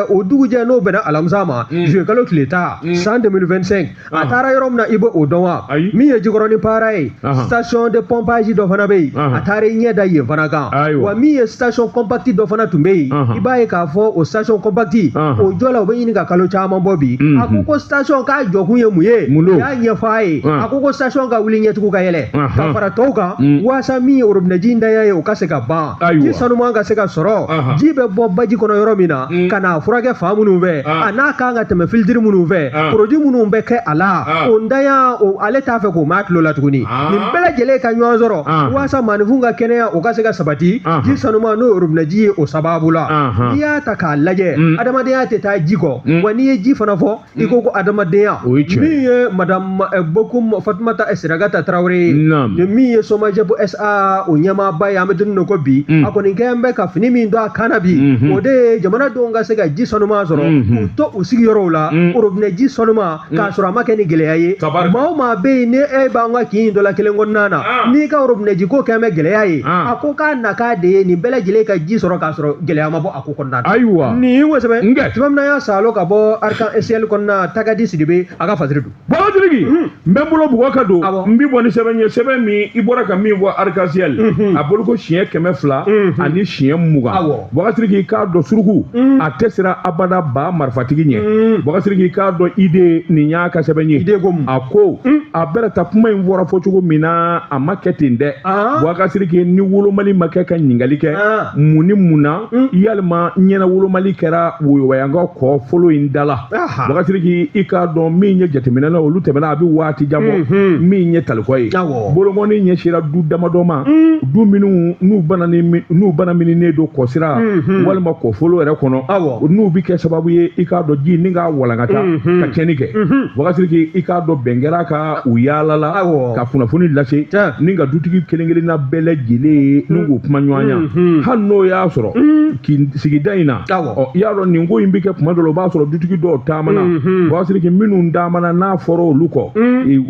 o dugujɛ n'o bɛnna alamisa ma juillet kalo tile 10 san 2025 a taara yɔrɔ min na i b'o o dɔn wa min ye Jikɔrɔni Para ye station de pompage dɔ fana bɛ yen a taara i ɲɛ da yen fana kan wa min ye station compacte dɔ fana tun bɛ yen i b'a ye k'a fɔ o station compacte o jɔ la o bɛ ɲini ka kalo caman bɔ bi a ko ko station k'a jɔkun ye mun ye u y'a ɲɛfɔ a ye a ko ko station ka wuli ɲɛtugu ka yɛlɛ ka fara tɔw kan waasa min ye robinet ji ntanya ye o ka se ka ban ji sanuman ka se ka sɔrɔ ji bɛ bɔ baji kɔnɔ yɔrɔ min na ka n'a furakɛ fan minnu fɛ a n'a kan ka tɛmɛ filtre minnu fɛ produit minnu bɛ kɛ a la o ntanya o ale t'a fɛ k'o m'a tulo la tuguni nin bɛɛ lajɛlen ka ɲɔgɔn sɔrɔ waasa maaninfin ka kɛnɛya o ka se ka sabati ji sanuman n'o ye robinet ji ye o sababu la n'i y'a ta k'a lajɛ adamadenya tɛ taa ji kɔ wa n'i ye ji fana fɔ i ko ko adamadenya min ye madame Bokum Fatumata Siragata Tarawele ye ni min ye SOMAGEP SA o ɲɛmaaba ye an bɛ don min na ko bi a kɔni kɛn bɛ ka fini min don a kan na bi o de ye jamanadenw ka se ka ji sanuman sɔrɔ k'u to u sigiyɔrɔw la robinet ji sanuman k'a sɔrɔ a ma kɛ ni gɛlɛya ye maa o maa bɛ yen ni e b'an ka kin dɔ la kelen kɔnɔna na n'i ka robinet ji ko kɛn bɛ gɛlɛya ye a ko k'a nakan de ye nin bɛɛ lajɛlen ka ji sɔrɔ k'a sɔrɔ gɛlɛya ma bɔ a ko kɔnɔna na ayiwa nin wo sɛbɛn tuma min na y'a salo ka bɔ Arc-en-Ciel kɔnɔna Tagadi Sidibe a ka fasiri don Baba Sidiki n bɛ n bolo bugɔ ka don n bɛ bɔ ni sɛbɛn ye sɛbɛn min i bɔra ka min fɔ Arc-en-Ciel a bolo ko siɲɛ 220. Baba Sidiki i k'a dɔn suruku a tɛ siran abada ba marifatigi ɲɛ. Baba Sidiki i k'a dɔn ide nin y'a ka sɛbɛn ye. A ko a bɛrɛ ta kuma in fɔra fɔ cogo min na a ma kɛ ten dɛ. Baba Sidiki ni wolomali ma kɛ ka ɲininkali kɛ mun ni mun na yalima ɲɛna wolomali kɛra woyowayanka kɔ fɔlɔ in da la. Baba Sidiki i k'a dɔn min ye jateminɛ na olu tɛmɛna a bɛ waati jan bɔ min ye talikɔ ye. Bolokɔni ɲɛsira du damadɔ ma du minnu n'u banamininen don kɔsira walima kɔfolo yɛrɛ kɔnɔ n'u bɛ kɛ sababu ye i k'a dɔn ji ni k'a walankata ka tiɲɛni kɛ. Baba Sidiki i k'a dɔn bɛn kɛra ka u yaalala ka kunnafoni lase ni ka dutigi kelen kelenna bɛɛ lajɛlen ni k'u kuma ɲɔgɔn ya hali n'o y'a sɔrɔ sigida in na ɔ i y'a dɔn nin ko in bɛ kɛ kuma dɔ la o b'a sɔrɔ dutigi dɔw taamana Baba Sidiki minnu taamana n'a fɔra olu kɔ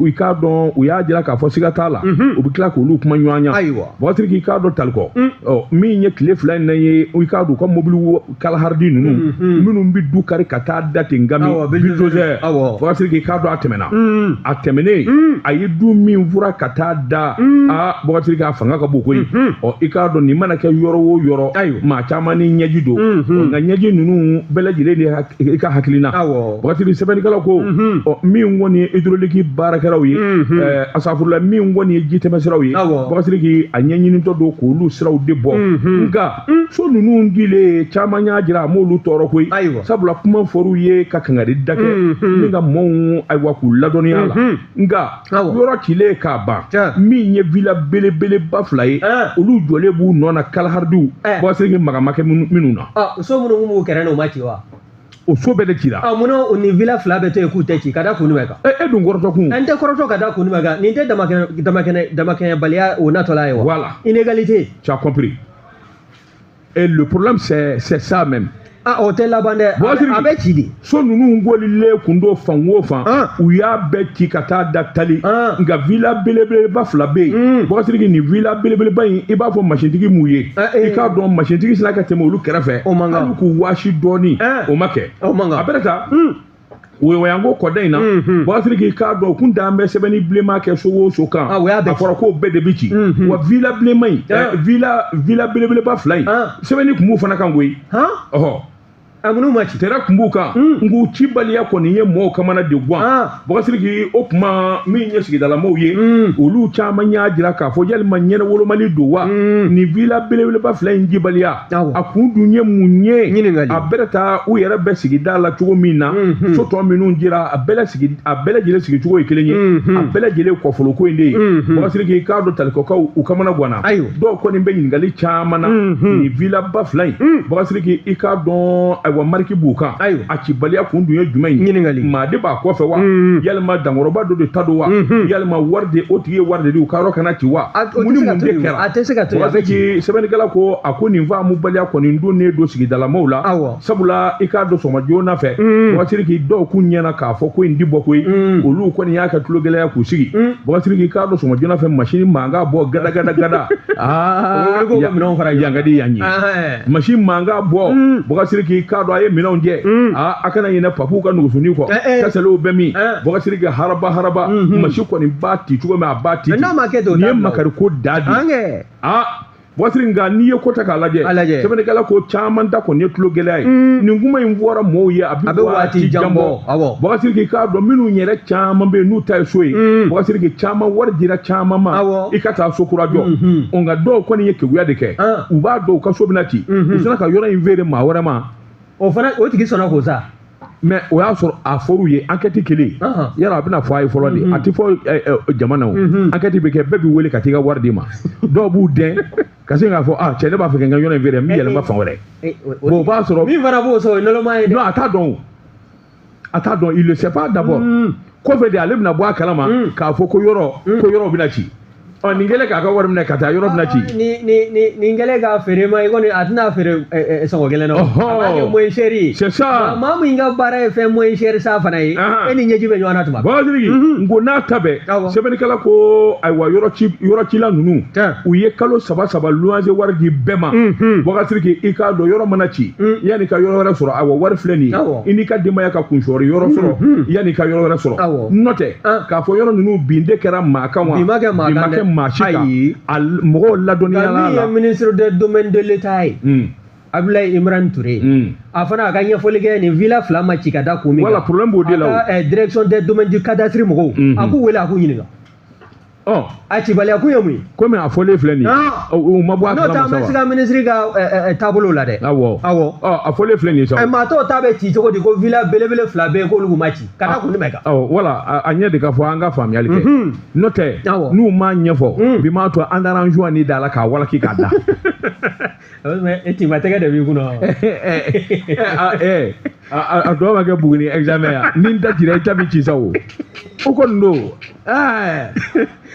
i k'a dɔn u y'a jira k'a fɔ siga t'a la u bɛ tila k'olu kuma ɲɔgɔn ya. Baba Sidiki i k'a dɔn talikɔ ɔ min ye tile fila in na ye i k'a dɔn u ka mobili kalaharidi ninnu minnu bɛ du kari ka taa da ten gami bulldozer Baba Sidiki i k'a dɔn a tɛmɛna a tɛmɛnen a ye du min fura ka taa da a Baba Sidiki a fanga ka bon koyi ɔ i k'a dɔn nin mana kɛ yɔrɔ o yɔrɔ maa caman ni ɲɛji don nka ɲɛji ninnu bɛɛ lajɛlen de i ka hakilina. Baba Sidiki sɛbɛnnikɛlaw ko ɔ min kɔni ye hydraulique baarakɛlaw ye asafurula min kɔni ye jitɛmɛsiraw ye Baba Sidiki a ɲɛɲinitɔ don k'olu siraw de bɔ nka so ninnu dilen caman y'a jira a m'olu tɔɔrɔ koyi sabula kuma fɔr'u ye ka kangari da kɛ ni ka mɔɔw ayiwa k'u ladɔnniya la nka yɔrɔ Yɔrɔ cilen k'a ban, min ye villa belebeleba 2 ye, olu jɔlen b'u nɔ na kalaharidiw Boubacar Sidiki maga ma kɛ minnu na. So minnu b'u kɛrɛ na, o ma ci wa? O so bɛɛ de cira. Munna o ni villa 2 bɛ to yen k'u tɛ ci ka da kun jumɛn kan? E dun kɔrɔtɔ kun. N tɛ kɔrɔtɔ ka da kun jumɛn kan? Nin tɛ damakɛɲɛbaliya o natɔla ye wa? Voilà. Inégalité. Tu as compris. Et le problème, c'est ça même. O tɛ laban dɛ. A bɛ ci de. So ninnu golilen kun don fan o fan, u y'a bɛɛ ci ka taa da tali. Nka villa belebeleba 2 bɛ yen. Boubacar Sidiki, nin villa belebeleba in, i b'a fɔ masintigi m'u ye. I k'a dɔn masintigi sina ka tɛmɛ olu kɛrɛfɛ. O man kan. Hali k'u waasi dɔɔni, o ma kɛ. O man kan. A bɛrɛ ta. Woyowayanko kɔda in na, Boubacar Sidiki, k'a dɔn u kun dan bɛ sɛbɛnni bilenman kɛ so o so kan. A fɔra k'o bɛɛ de bɛ ci. Wa villa bilenman in, villa belebeleba 2 in, sɛbɛnni kun b'u fana kan koyi. Ɔhɔ. A minnu ma ci. Tɛrɛ kun b'u kan. Nk'u cibaliya kɔni ye mɔgɔw kamana de guwan. Boubacar Sidiki, o kuma min ye sigidalamɔgɔw ye, olu caman y'a jira k'a fɔ yalima ɲɛnɛ wolomali don wa? Nin villa belebeleba 2 in cibaliya, a kun dun ye mun ye? A bɛrɛ ta u yɛrɛ bɛ sigida la cogo min na, so tɔ minnu jira, a bɛɛ lajɛlen sigicogo ye kelen ye, a bɛɛ lajɛlen kɔfoloko in de ye. Boubacar Sidiki, k'a dɔn talikɔkaw u kamana guwanna. Dɔw kɔni bɛ ɲininkali caman na nin villa ba 2 in. Boubacar Sidiki, i k'a dɔn ayiwa mariki b'u kan. A cibaliya kun dun ye jumɛn ye? Ɲininkali. Maa de b'a kɔfɛ wa? Yalima dankɔrɔba dɔ de ta don wa? Yalima wari de, o tigi ye wari de di u ka yɔrɔ kana ci wa? Mun ni mun de kɛra? A tɛ se ka to yen. Boubacar Sidiki, sɛbɛnnikɛla ko a ko nin faamubaliya kɔni donnen don sigidalamɔgɔw la. Sabula i k'a dɔn sɔgɔma joona fɛ, Boubacar Sidiki, dɔw kun ɲɛna k'a fɔ ko in di bɔ koyi. Olu kɔni y'a kɛ tulogɛlɛya k'u sigi. Boubacar Sidiki, k'a dɔn sɔgɔma joona fɛ masini mankan bɔ gada gada gada. Yan ka di yan ye. Masini mankan bɔ, Boubacar Sidiki, k'a dɔn a ye minɛnw jɛ. A kana ɲinɛ papuw ka nugusuni kɔ. Tasaliw bɛ min? Boubacar Sidiki, haraba haraba. Masi kɔni b'a ci cogo min, a b'a ci. N'a ma kɛ ten, o t'a bila. Nin ye makari ko da de ye. Boubacar Sidiki, nka n'i ye ko ta k'a lajɛ, sɛbɛnnikɛla ko caman ta kɔni ye tulo gɛlɛya ye. Nin kuma in fɔra mɔgɔw ye, a bɛ waati jan bɔ. Boubacar Sidiki, k'a dɔn minnu yɛrɛ caman bɛ yen n'u ta ye so ye, Boubacar Sidiki, caman wari dira caman ma, i ka taa so kura jɔ. Nka dɔw kɔni ye keguya de kɛ. U b'a dɔn u ka so bɛna ci. U sina ka yɔrɔ in feere maa wɛrɛ ma. O fana, o tigi sɔnna k'o sa. Mais o y'a sɔrɔ a fɔr'u ye enquête kelen, yala a bɛna fɔ a ye fɔlɔ de, a tɛ fɔ jama na o. Enquête bɛ kɛ, bɛɛ b'i wele ka t'i ka wari d'i ma. Dɔw b'u dɛn ka se k'a fɔ cɛ ne b'a fɛ ka n ka yɔrɔ in feere, n bɛ yɛlɛma fan wɛrɛ. Bon, o b'a sɔrɔ min fana b'o sɔrɔ o ye naloma ye dɛ. Non, a t'a dɔn o. A t'a dɔn, il le sait pas d'abord. Kɔfɛ de ale bɛna bɔ a kalama k'a fɔ ko yɔrɔ bɛna ci. Nin kɛlen k'a ka wari minɛ ka taa yɔrɔ bɛna ci. Nin kɛlen k'a feere ma, i kɔni a tɛna feere sɔngɔ gɛlɛn na. A b'a kɛ moins cher ye. C'est ça. Maa min ka baara ye fɛn moins cher sa fana ye, e ni ɲɛji bɛ ɲɔgɔn na tuma bɛɛ. Boubacar Sidiki, n ko n'a ta bɛɛ, sɛbɛnnikɛla ko ayiwa yɔrɔ cila ninnu, u ye kalo 3 3 luwanse wari di bɛɛ ma. Boubacar Sidiki, i k'a dɔn yɔrɔ mana ci, yanni ka yɔrɔ wɛrɛ sɔrɔ, ayiwa wari filɛ nin ye, i n'i ka denbaya ka kunsɔrɔ yɔrɔ sɔrɔ, yanni ka yɔrɔ wɛrɛ sɔrɔ. N'o tɛ k'a fɔ yɔrɔ ninnu bin de kɛra maa kan wa? Bin ma kɛ maa kan dɛ. Maa si kan. Mɔgɔw ladɔnniya la. Min ye ministre des domaines de l'État ye, Abdoulaye Imran Touré, a fana a ka ɲɛfɔli kɛ nin villa 2 ma ci ka da kun min kan. Voilà, problème b'o de la o. A ka direction des domaines du cadastre mɔgɔw, a k'u wele a k'u ɲininka. A cibaliya kun ye mun ye? Komi a fɔlen filɛ nin ye, u ma bɔ a kalama sa wa? N'o tɛ an bɛ se ka ministre ka taabolo la dɛ. Awɔ. A fɔlen filɛ nin ye sa. Maa tɔw ta bɛ ci cogo di ko villa belebele 2 bɛ yen k'olu ma ci ka da kun jumɛn kan? Awɔ, voilà, a ɲɛ de ka fɔ an ka faamuyali kɛ. N'o tɛ, n'u m'a ɲɛfɔ, bi m'a to an taara an joint ni da la k'a walaki k'a da. E timatɛgɛ de b'i kunna. A dɔw ma kɛ Buguni examen ya. Ni n da cira i ta bɛ ci sa o. O kɔni don.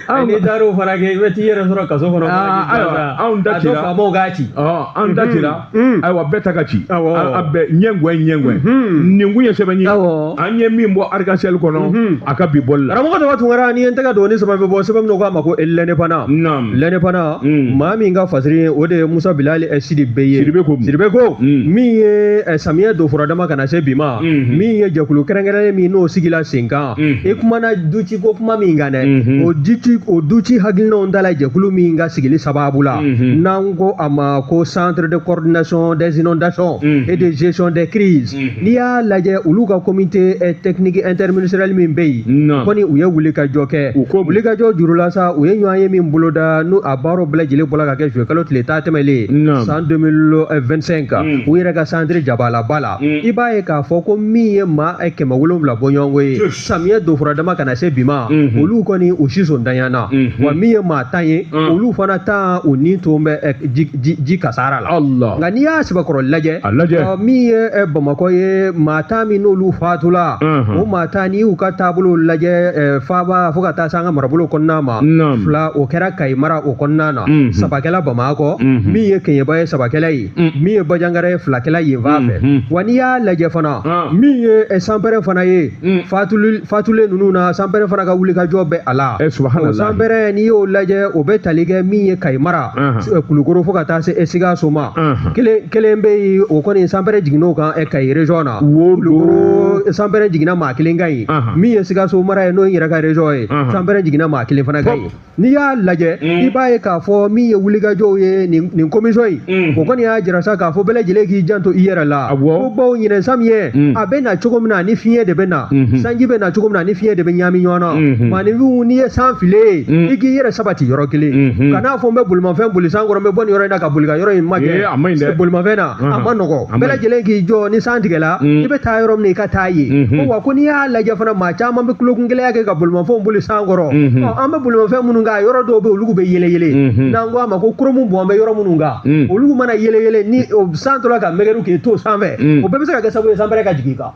N'i taar'o fana kɛ, i bɛ t'i yɛrɛ sɔrɔ kaso kɔnɔ. Ayiwa, anw da cira. A to faamaw k'a ci. Anw da cira. Ayiwa, bɛɛ ta ka ci. A bɛɛ ɲɛngɔn ɲɛngɔn. Nin kun ye sɛbɛn ye. An ye min bɔ arc-en-ciel kɔnɔ, a ka bi bɔli la. Karamɔgɔ Daba Tunkara, n'i ye n tɛgɛ don ni sɛbɛn bɛ bɔ, sɛbɛn min k'a ma ko l'Indépendant. L'Indépendant, maa min ka fasiri ye, o de ye Musa Bilali Sidibe ye. Sidibe ko. Min ye samiyɛ don furadama ka na se bi ma, min ye jɛkulu kɛrɛnkɛrɛnnen min n'o sigila sen kan, i kumana duci ko kuma min kan dɛ, o duci hakilinaw da la jɛkulu min ka sigili sababu la, n'an ko a ma ko centre de coordination des inondations et de gestion des crises. N'i y'a lajɛ olu ka comité technique interministériel min bɛ yen, kɔni u ye wulikajɔ kɛ. Wulikajɔ jurula sa, u ye ɲɔgɔn ye min boloda n'u a baaraw bɛɛ lajɛlen bɔra ka kɛ juillet kalo tile 10 tɛmɛlen san 2025, u yɛrɛ ka centre jabalaba la. I b'a ye k'a fɔ ko min ye maa 700 bɔɲɔgɔnko ye samiyɛ donfura dama ka na se bi ma, olu kɔni u si son danyana. Wa min ye maa 10 ye, olu fana 10 u ni to bɛ ji kasara la. Nka n'i y'a sɛbɛkɔrɔ lajɛ, min ye Bamakɔ ye, maa 10 min n'olu fatula, o maa 10 n'i y'u ka taabolo lajɛ faaba fo ka taa se an ka marabolo kɔnɔna ma, 2 o kɛra Kayi mara o kɔnɔna na, 3 kɛla Bamakɔ, min ye Keɲeba ye 3 kɛla ye, min ye Bajangara ye 2 kɛla yen fan fɛ. Wa n'i y'a lajɛ fana, min ye sanpɛrɛn fana ye, fatulen ninnu na, sanpɛrɛn fana ka wulikajɔ bɛ a la. O sanpɛrɛn n'i y'o lajɛ, o bɛ tali kɛ min ye Kayi mara, Kulukoro fo ka taa se Sikaso ma. Kelen bɛ yen, o kɔni sanpɛrɛn jiginn'o kan Kayi région na. Kulukoro sanpɛrɛn jiginna maa 1 kan yen. Min ye Sikaso mara ye, n'o ye n yɛrɛ ka région ye, sanpɛrɛn jiginna maa 1 fana kan yen. N'i y'a lajɛ, i b'a ye k'a fɔ min ye wulikajɔw ye nin commission in, o kɔni y'a jira sa k'a fɔ bɛɛ lajɛlen k'i janto i yɛrɛ la. Ko bawo ɲinɛ samiyɛ a bɛ na cogo min na, ni fiɲɛ de bɛ na, sanji bɛ na cogo min na, ni fiɲɛ de bɛ ɲaami ɲɔgɔn na. Maaninfinw, n'i ye san file ye, i k'i yɛrɛ sabati yɔrɔ kelen. Kan'a fɔ n bɛ bolimafɛn boli san kɔrɔ, n bɛ bɔ nin yɔrɔ in na ka boli ka yɔrɔ in magɛn bolimafɛn na, a ma nɔgɔ. Bɛɛ lajɛlen k'i jɔ, ni san tigɛla, i bɛ taa yɔrɔ min na, i ka taa yen. Ko wa ko n'i y'a lajɛ fana, maa caman bɛ tulokungɛlɛya kɛ ka bolimafɛnw boli san kɔrɔ. An bɛ bolimafɛn minnu kan, yɔrɔ dɔw bɛ olu bɛ yele yele, n'an ko a ma ko koromu bɔn bɛ yɔrɔ minnu kan, olu mana yele yele ni san tora ka mɛgɛru k'i to sanfɛ, o bɛɛ bɛ se ka kɛ sababu ye sanpɛrɛn ka jigin i kan.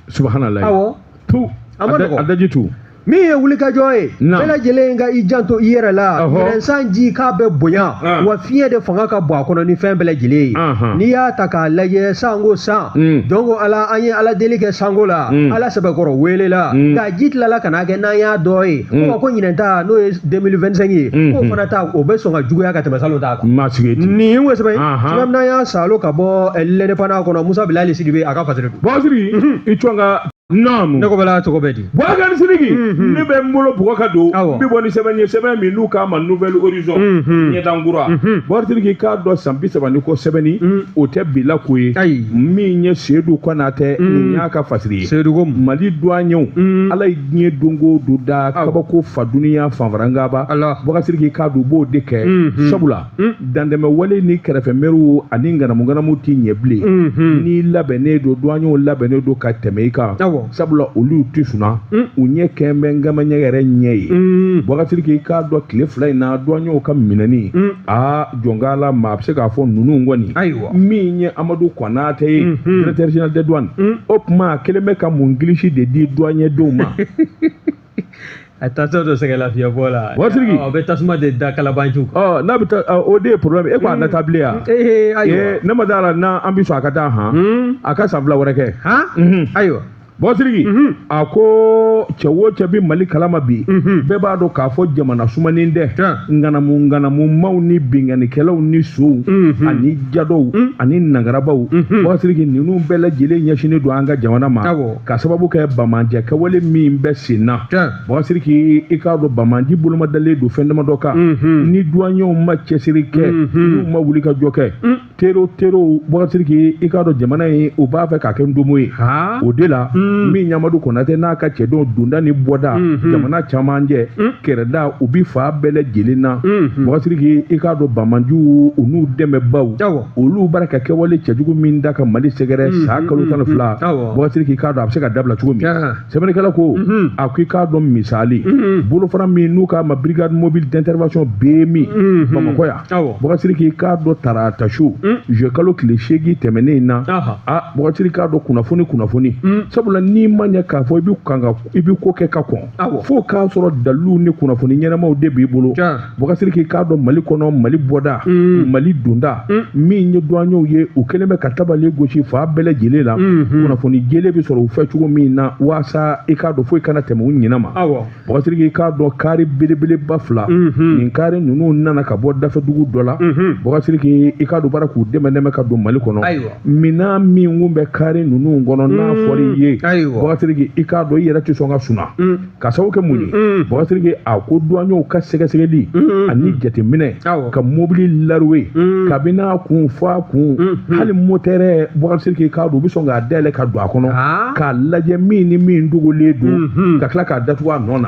Subhanallah. Awɔ. Tu. A ma nɔgɔ. A daji tu. Min ye wulikajɔ ye, bɛɛ lajɛlen ka i janto i yɛrɛ la. Ɲinɛ sanji k'a bɛ bonya, wa fiɲɛ de fanga ka bon a kɔnɔ ni fɛn bɛɛ lajɛlen ye. N'i y'a ta k'a lajɛ, sanko san, donc ala an ye ala deli kɛ sanko la, ala sɛbɛkɔrɔ wele la, nka ji tilala ka n'a kɛ n'an y'a dɔ ye, ko ko ɲinɛ ta n'o ye 2025 ye, k'o fana ta o bɛ sɔn ka juguya ka tɛmɛ salon ta kan. Nin ye sɛbɛn sɛbɛn n'an y'a salo ka bɔ l'Indépendant kɔnɔ, Musa Bilali Sidibe a ka fasiri don. Bɔsiri i cɔn ka. Naamu. Ne ko bala cogo bɛ di? Boubacar Sidiki, ne bɛ n bolo bugɔ ka don, n bɛ bɔ ni sɛbɛn ye, sɛbɛn min n'u k'a ma Nouvel Horizon, ɲɛdankura. Boubacar Sidiki k'a dɔn san 30 ni kɔ sɛbɛnni, o tɛ bila ko ye. Min ye Seydou Konatɛ, nin y'a ka fasiri ye. Seydou ko Mali douaniers, Ala ye diɲɛ don o don da kabako fa duniya fanfarangaba. Boubacar Sidiki k'a dɔn u b'o de kɛ. Sabula dantɛmɛ wale ni kɛrɛfɛmɛriw ani ŋanamuŋanamu t'i ɲɛ bilen. N'i labɛnnen don, douaniers labɛnnen don ka tɛmɛ i kan. Sabula olu tɛ sunna, u ɲɛ kɛn bɛ ŋamaɲɛ yɛrɛ ɲɛ ye. Boubacar Sidiki k'a dɔn tile 2 in na, douaniers ka minɛni, aa jɔnkala ma a bɛ se k'a fɔ ninnu kɔni, min ye Amadou Konatɛ ye, directeur général des douanes, o tuma a kelen bɛ ka mun gilisi de di douanier denw ma. A taatɔ dɔ sɛgɛn lafiya bɔ la. Boubacar Sidiki, a bɛ tasuma de da kalabanciw kan. Ɔ n'a bɛ taa, o de ye problème e ko a na taa bilen yan. Ayiwa. Ne ma d'a la n'an bɛ sɔn a ka taa han, a ka san 2 wɛrɛ kɛ. Ayiwa. Boubacar Sidiki, a ko cɛ o cɛ bɛ Mali kalama bi, bɛɛ b'a dɔn k'a fɔ jamana sumanen tɛ. Ŋanamu ŋanamumaw ni binkannikɛlaw ni sow ani jadɔw ani nagarabaw, Boubacar Sidiki, ninnu bɛɛ lajɛlen ɲɛsinnen don an ka jamana ma, ka sababu kɛ bamanjɛ kɛwale min bɛ sen na. Boubacar Sidiki, i k'a dɔn bamanji bolomadalen don fɛn damadɔ kan. Ni douaniers ma cɛsiri kɛ, n'u ma wuli ka jɔ kɛ, tero tero, Boubacar Sidiki, i k'a dɔn jamana in u b'a fɛ k'a kɛ ndomo ye. O de la min Amadou Konatɛ n'a ka cɛdenw donda ni bɔda jamana camancɛ kɛrɛda, u bi fa bɛɛ lajɛlen na. Boubacar Sidiki, i k'a dɔn bamanjiw u n'u dɛmɛbaw, olu bara ka kɛwale cɛjugu min da ka Mali sɛgɛrɛ san kalo 12, Boubacar Sidiki k'a dɔn a bɛ se ka dabila cogo min. Sɛbɛnnikɛla ko a ko i k'a dɔn misali bolofara min n'u k'a ma brigade mobile d'intervention BMI Bamakɔ yan, Boubacar Sidiki k'a dɔn tarata su juillet kalo tile 8 tɛmɛnen in na, a Boubacar Sidiki k'a dɔn kunnafoni, sabula n'i ma ɲɛ k'a fɔ i bɛ kan ka i bɛ ko kɛ ka kɔn, fo k'a sɔrɔ daliluw ni kunnafoni ɲɛnamaw de b'i bolo. Boubacar Sidiki k'a dɔn Mali kɔnɔ, Mali bɔda, Mali donda, min ye douaniers ye, u kɛlen bɛ ka tabali gosi fa bɛɛ lajɛlen la. Kunnafoni jɛlen bɛ sɔrɔ u fɛ cogo min na, waasa i k'a dɔn foyi kana tɛmɛ u ɲinɛ ma. Boubacar Sidiki k'a dɔn kari belebeleba 2, nin kari ninnu nana ka bɔ dafɛdugu dɔ la. Boubacar Sidiki, i k'a dɔn baara k'u dɛmɛ ka don Mali kɔnɔ. Minan min kun bɛ kari ninnu kɔnɔ n'a fɔra i ye, Boubacar Sidiki, i k'a dɔn i yɛrɛ tɛ sɔn ka sunna. Ka sababu kɛ mun ye? Boubacar Sidiki a ko douaniers ka sɛgɛsɛgɛli ani jateminɛ ka mobili laruwe kabini a kun fɔ a kun, hali motɛrɛ, Boubacar Sidiki k'a dɔn u bɛ sɔn k'a dayɛlɛ ka don a kɔnɔ k'a lajɛ min ni min dogolen don, ka tila k'a datugu a nɔ na.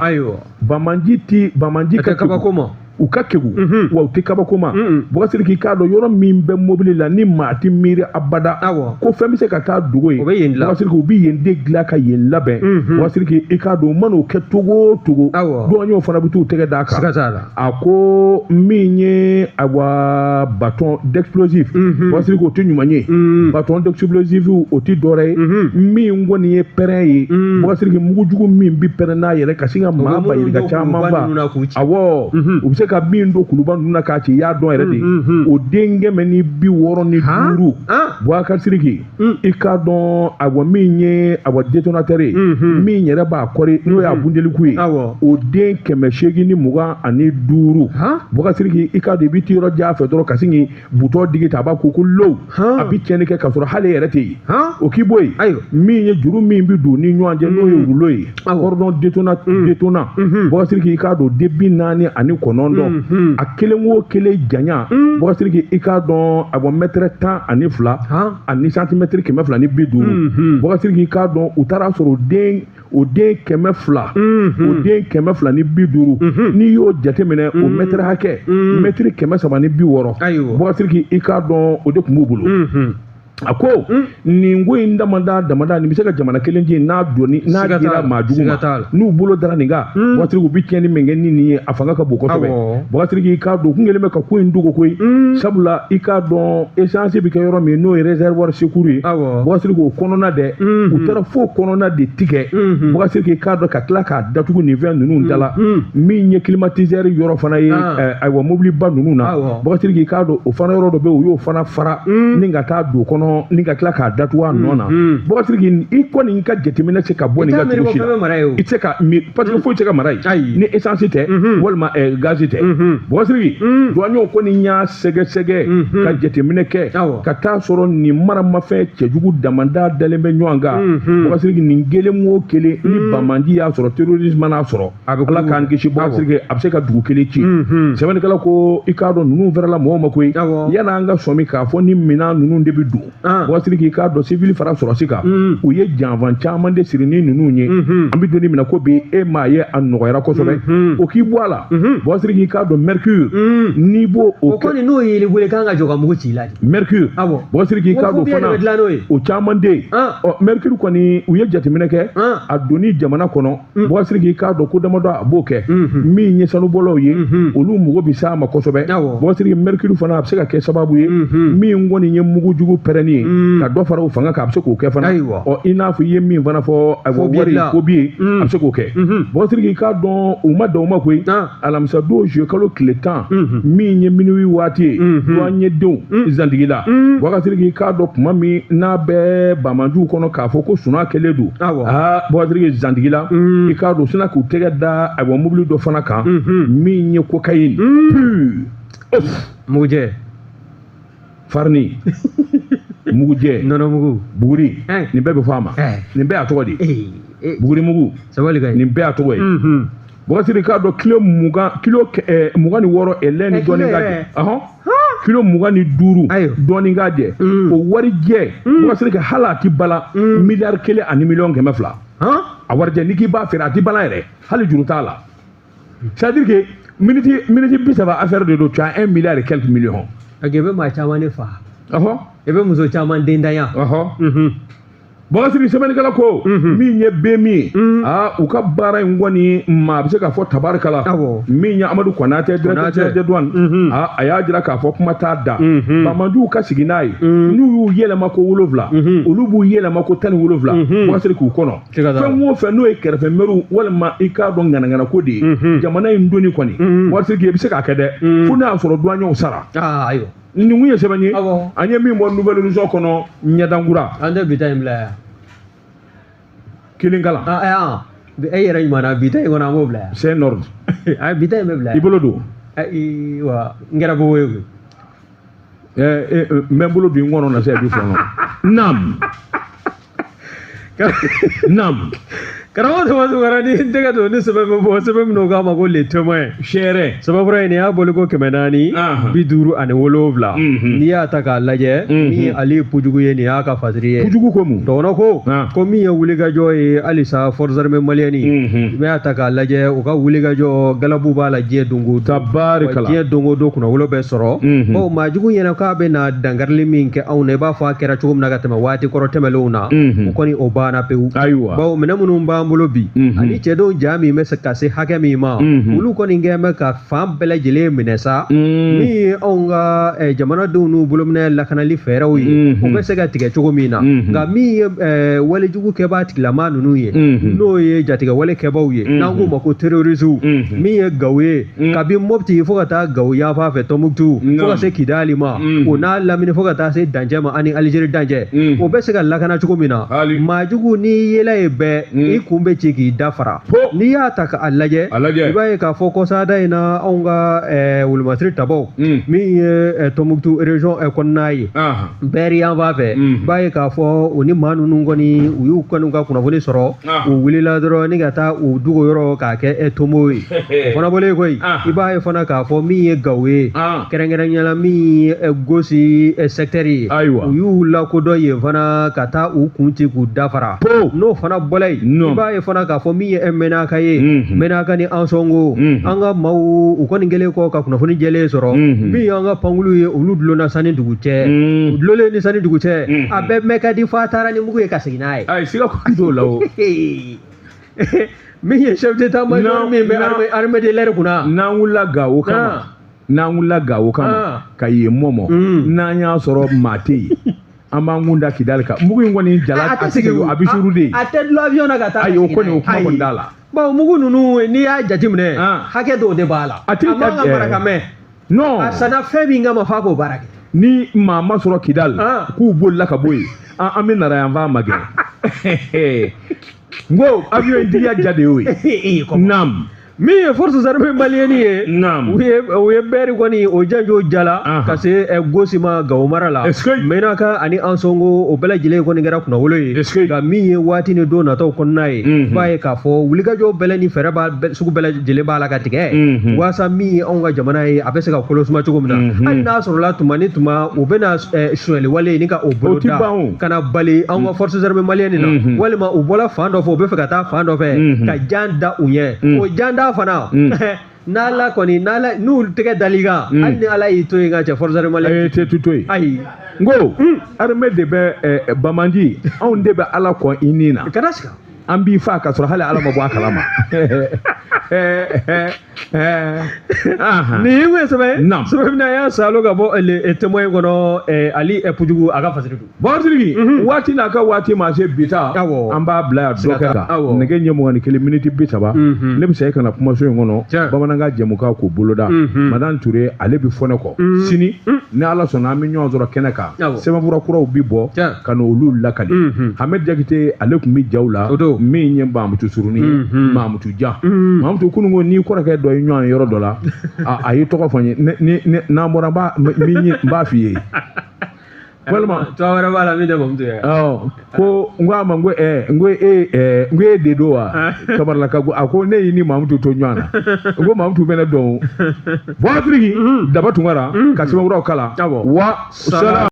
Bamanji ti bamanji ka kabako ma. U ka kegu wa u tɛ kabako ma. Boubacar Sidiki, k'a dɔn yɔrɔ min bɛ mobili la ni maa tɛ miiri abada ko fɛn bɛ se ka taa dogo yen, Boubacar Sidiki, u bɛ yen de dilan ka yen labɛn. Boubacar Sidiki, i k'a dɔn u man'o kɛ cogo o cogo, douaniers fana bɛ t'u tɛgɛ d'a kan. A ko min ye awa bâton d'explosif, Boubacar Sidiki, o tɛ ɲuman ye. Bâton d'explosif o tɛ dɔwɛrɛ ye, min kɔni ye pɛrɛn ye. Boubacar Sidiki, mugujugu min bɛ pɛrɛn n'a yɛrɛ ka sin ka maa ba yirika caman ba, awɔ, u bɛ se ka min don kuluba ninnu na k'a ci, i y'a dɔn yɛrɛ de, o den 165. Boubacar Sidiki, i k'a dɔn awa min ye awa détonateur ye, min yɛrɛ b'a kɔri n'o y'a bundeliku ye, o den 825. Boubacar Sidiki, i k'a dɔn i bɛ t'i yɔrɔ jan fɛ dɔrɔn ka sin k'i butɔn digi ta, a b'a ko ko low, a bɛ tiɲɛni kɛ k'a sɔrɔ hali e yɛrɛ tɛ yen. O k'i bɔ yen, min ye juru min bɛ don ni ɲɔgɔn cɛ n'o ye rouleau ye, cordon détonnant, Boubacar Sidiki, i k'a dɔn den 49, a kelen o kelen janya, Boubacar Sidiki, i k'a dɔn a bɔ mɛtɛrɛ 12 ani santimɛtiri 250. Boubacar Sidiki, i k'a dɔn u taara sɔrɔ o den 200, o den 250, n'i y'o jateminɛ o mɛtɛrɛ hakɛ, mɛtiri 360. Boubacar Sidiki, i k'a dɔn o de tun b'u bolo. A ko nin ko in damada damada nin bɛ se ka jamana kelen ci n'a donni n'a dira maa jugu ma, n'u bolo dara nin kan, Boubacar Sidiki, u bɛ tiɲɛni min kɛ ni nin ye, a fanga ka bon kosɛbɛ. Boubacar Sidiki, i k'a dɔn u kun kɛlen bɛ ka ko in dogo koyi, sabula i k'a dɔn essence bɛ kɛ yɔrɔ min n'o ye réservoir secours ye, Boubacar Sidiki, o kɔnɔna dɛ, u taara fo kɔnɔna de tigɛ. Boubacar Sidiki, i k'a dɔn ka tila k'a datugu nin fɛn ninnu da la, min ye climatiseur yɔrɔ fana ye, ayiwa mobiliba ninnu na, Boubacar Sidiki, i k'a dɔn o fana yɔrɔ dɔ bɛ yen, u y'o fana fara ni ka taa don kɔnɔ ni ka tila k'a datugu a nɔ na. Boubacar Sidiki, i kɔni ka jateminɛ se ka bɔ nin ka cogo si la, i tɛ se ka, parce que foyi tɛ se ka mara yen ni essence tɛ walima gazi tɛ. Boubacar Sidiki, douaniers kɔni y'a sɛgɛsɛgɛ ka jateminɛ kɛ ka taa sɔrɔ nin maramafɛn cɛjugu damada dalen bɛ ɲɔgɔn kan. Boubacar Sidiki, nin kelen o kelen ni banbandi y'a sɔrɔ, terrorisme n'a sɔrɔ, Ala k'an kisi, Boubacar Sidiki, a bɛ se ka dugu kelen ci. Sɛbɛnnikɛla ko i k'a dɔn ninnu fɛrɛla mɔgɔw ma koyi, yan'an ka sɔmi k'a fɔ ni minɛn ninnu de bɛ don. Boubacar Sidiki, i k'a dɔn civil fara sɔrɔsi kan, u ye janfan caman de siri ni ninnu ye. An bɛ don min na ko bi, e m'a ye a nɔgɔyara kosɛbɛ, o k'i bɔ a la. Boubacar Sidiki, i k'a dɔn mercure, n'i b'o o kɔni n'o y'i wele k'an ka jɔ ka mugu ci i la de. Mercure, Boubacar Sidiki, i k'a dɔn fana o caman de ye. Ɔ mercure kɔni, u ye jateminɛ kɛ a donni jamana kɔnɔ. Boubacar Sidiki, i k'a dɔn ko damadɔ a b'o kɛ, min ye sanubɔlaw ye, olu mago bɛ s'a ma kosɛbɛ. Boubacar Sidiki, mercure fana a bɛ se ka kɛ sababu ye, min kɔni ye mugujugu pɛrɛnni ye, ka dɔ fara o fanga kan, a bɛ se k'o kɛ fana. Ɔ i n'a fɔ i ye min fana fɔ, ayiwa wari ko bi a bɛ se k'o kɛ. Boubacar Sidiki, i k'a dɔn u ma dan o ma koyi. Alamisa don juillet kalo tile 10, min ye minuit waati ye, douanier denw Zandigila, Boubacar Sidiki, i k'a dɔn tuma min n'a bɛ banbandjuw kɔnɔ k'a fɔ ko sunaa kɛlen don, aa Boubacar Sidiki, Zandigila, i k'a dɔn sina k'u tɛgɛ da ayiwa mobili dɔ fana kan, min ye cocaïne pur, mugujɛ, farini, mugujɛ, nɔnɔmugu, buguri, nin bɛɛ bɛ fɔ a ma, nin bɛɛ y'a tɔgɔ de ye, buguri mugu, nin bɛɛ y'a tɔgɔ ye. Boubacar Sidiki, k'a dɔn kilo 20, kilo 26 ɛlɛn ni dɔɔnin ka jɛ, kilo 25 dɔɔnin ka jɛ, o warijɛ, Boubacar Sidiki, hali a ti bala miliyari 1 ani miliyɔn 200. A warijɛ n'i k'i b'a feere a ti bala yɛrɛ, hali juru t'a la. C'est à dire que minute 30 affaire de don, tu as 1 milliard et quelques millions. I bɛ maa caman de fa. I bɛ muso caman den danya. Boubacar Sidiki, sɛbɛnnikɛla ko min ye bɛn min ye, aa u ka baara in kɔni maa bɛ se k'a fɔ tabarikala. Min ye Amadu Konate, directeur des douanes, aa a y'a jira k'a fɔ kuma t'a da. Banbandjuw ka sigi n'a ye, n'u y'u yɛlɛma ko 7, olu b'u yɛlɛma ko 17. Boubacar Sidiki, k'u kɔnɔ fɛn o fɛn n'o ye kɛrɛfɛmɛriw walima i k'a dɔn ŋanaŋanako de ye, jamana in donni kɔni, Boubacar Sidiki, i bɛ se k'a kɛ dɛ, fo n'a y'a sɔrɔ douaniers sara. Ayiwa, nin kun ye sɛbɛn ye, an ye min bɔ Nouvelle Horizon kɔnɔ, ɲɛdankura. An tɛ bi ta in bila yan. Kelen kalan. E yɛrɛ ɲuman na, bi ta in kɔnɔ an b'o bila yan. C'est un ordre. Bi ta in bɛ bila yan. I bolo don. Wa n kɛra bobo ye koyi. N bɛ n bolo don i kɔnɔ na sisan i bɛ fɔnɔ. Naam. Naam. Karamɔgɔ Toma Tunkara, ni n tɛgɛ don ni sɛbɛn bɛ bɔ, sɛbɛn min k'a ma ko Le Témoin, Sɛrɛ. Sɛbɛnfura in, nin y'a bɔli ko 457. N'i y'a ta k'a lajɛ, min ye Ali Pujugu ye, nin y'a ka fasiri ye. Pujugu ko mun? Dɔgɔnɔ ko ko min ye wulikajɔ ye halisa, forces armées maliennes, i b'a ta k'a lajɛ, u ka wulikajɔ galabu b'a la diɲɛ don o don. Tabarikala. Diɲɛ don o don kunnawolo bɛ sɔrɔ. Bawo maajugu ɲɛna k'a bɛ na dankarili min kɛ anw na, i b'a fɔ a kɛra cogo min na ka tɛmɛ waati kɔrɔ tɛmɛnlenw na, o kɔni o banna pewu. Bawo minɛn minnu b'an bolo bi ani cɛdenw ja min bɛ se ka se hakɛ min ma, olu kɔni kɛn bɛ ka fan bɛɛ lajɛlen minɛ sa. Min ye anw ka jamanadenw n'u bolominɛ lakanali fɛɛrɛw ye, o bɛ se ka tigɛ cogo min na. Nka min ye walejugu kɛbaa tigilama ninnu ye, n'o ye jatigɛwale kɛbaaw ye, n'an k'u ma ko terroristew, min ye Gawo ye, kabi Mopti fo ka taa Gawo yanfan fɛ, Tɔnbukutu, fo ka se Kidali ma, o n'a lamini fo ka taa se dancɛ ma ani Alizeri dancɛ, o bɛ se ka lakana cogo min na. Maajugu, n'i yela ye bɛɛ, i kun bɛ ci k'i da fara. N'i y'a ta k'a lajɛ, i b'a ye k'a fɔ kɔsada in na, anw ka wolomasiri tabaw, min ye Tɔnbukutu région kɔnɔna ye, Bɛri yanfan fɛ, i b'a ye k'a fɔ u ni maa ninnu kɔni, u y'u kɔni ka kunnafoni sɔrɔ, u wulila dɔrɔn ni ka taa u dogo yɔrɔ k'a kɛ tomo ye. O fana bɔlen koyi, i b'a ye fana k'a fɔ min ye Gawo ye, kɛrɛnkɛrɛnnenya la min ye Gosi secteur ye, u y'u lakodɔn yen fana ka taa u kun ci k'u dafara. N'o fana bɔla yen, i b'a ye fana k'a fɔ min ye Menaka ye, Menaka ni Ansongo, an ka maaw, u kɔni kɛlen kɔ ka kunnafoni jɛlen sɔrɔ, min y'an ka pankulu ye, olu dulonna sani dugu cɛ. U dulonlen ni sani dugu cɛ, a bɛɛ mɛn ka di f'a taara ni mugu ye ka segin n'a ye. Ayi, siga kɔni t'o la o. Min ye chef d'état-major min bɛ armée de l'air kunna. N'an wulila Gawo kama, n'an wulila Gawo kama ka yen mɔmɔ, n'an y'a sɔrɔ maa tɛ yen, an b'an kun da Kidali kan. Mugu in kɔni jala, a tɛ segin, a bɛ suru de. A tɛ dulon avion na ka taa. Ayi, o kɔni, o kuma kɔni t'a la. Bawo mugu ninnu, n'i y'a jateminɛ, hakɛ dɔw de b'a la. A tɛ a man ka mara ka mɛn. Non. A sanna fɛn min kama, f'a k'o baara kɛ. Ni maa ma sɔrɔ Kidali k'u bolila ka bɔ yen, an bɛ nara yan fan magɛn. N ko avion in tigiya ja de y'o ye. Naam. Min ye forces armées maliennes ye, u ye Bɛri kɔni o janjo jala ka se Gosi ma Gawo mara la. Menaka ani Ansongo, o bɛɛ lajɛlen kɔni kɛra kunnawolo ye. Nka min ye waati ni don nataw kɔnɔna ye, i b'a ye k'a fɔ wulikajɔ bɛɛ ni fɛɛrɛ b'a sugu bɛɛ lajɛlen b'a la ka tigɛ waasa min ye anw ka jamana ye, a bɛ se ka kolo suma cogo min na. Hali n'a sɔrɔla tuma ni tuma u bɛna sonyɛli wale ni ka o bolo da ka na bali anw ka forces armées maliennes na, walima u bɔra fan dɔ fɛ, u bɛ fɛ ka taa fan dɔ fɛ ka jan da u ɲɛ, o jan da fana, n'Ala kɔni, n'Ala n'u tɛgɛ dal'i kan, hali ni Ala y'i to yen ka cɛ, forces armées maliennes tɛ to yen. Ayi. N ko armée de bɛ bamanji, anw de bɛ Ala kɔn i ni na. Kana sika. An b'i fa ka sɔrɔ hali Ala ma bɔ a kalama. Nin ye sɛbɛn sɛbɛn min y'a salo ka bɔ Le Témoin kɔnɔ, Ali Pujugu a ka fasiri don. Bakari, waati n'a ka waati ma se bi ta, an b'a bila yan dɔ kɛ kan. Nɛgɛ ɲɛ 21:30, ne bɛ se ka na kumaso in kɔnɔ, bamanankan jɛmukan k'o boloda. Madame Ture, ale bɛ fɔ ne kɔ sini, ni Ala sɔnna, an bɛ ɲɔgɔn sɔrɔ kɛnɛ kan. Sɛbɛnfura kuraw bi bɔ ka n'olu lakali. Hamɛdi Jakite, ale tun bɛ jaw la, min ye Mamutu surunin ye, Mamutu Jan. Mamutu, kunun ko n'i kɔrɔkɛ dɔ ye ɲɔgɔn ye yɔrɔ dɔ la, a ye tɔgɔ fɔ n ye, n'an bɔra n b'a f'i ye. Walima tɔgɔ wɛrɛ b'a la min tɛ Mamutu ye. Ko n ko a ma, n ko n ko e n ko e de don wa? Kamaralaka ko a ko ne y'i ni Mamutu to ɲɔgɔn na. N ko Mamutu bɛ ne dɔn o. Bɔn Afiriki, Daba Tunkara ka sɛbɛnfuraw kalan. Wa salam.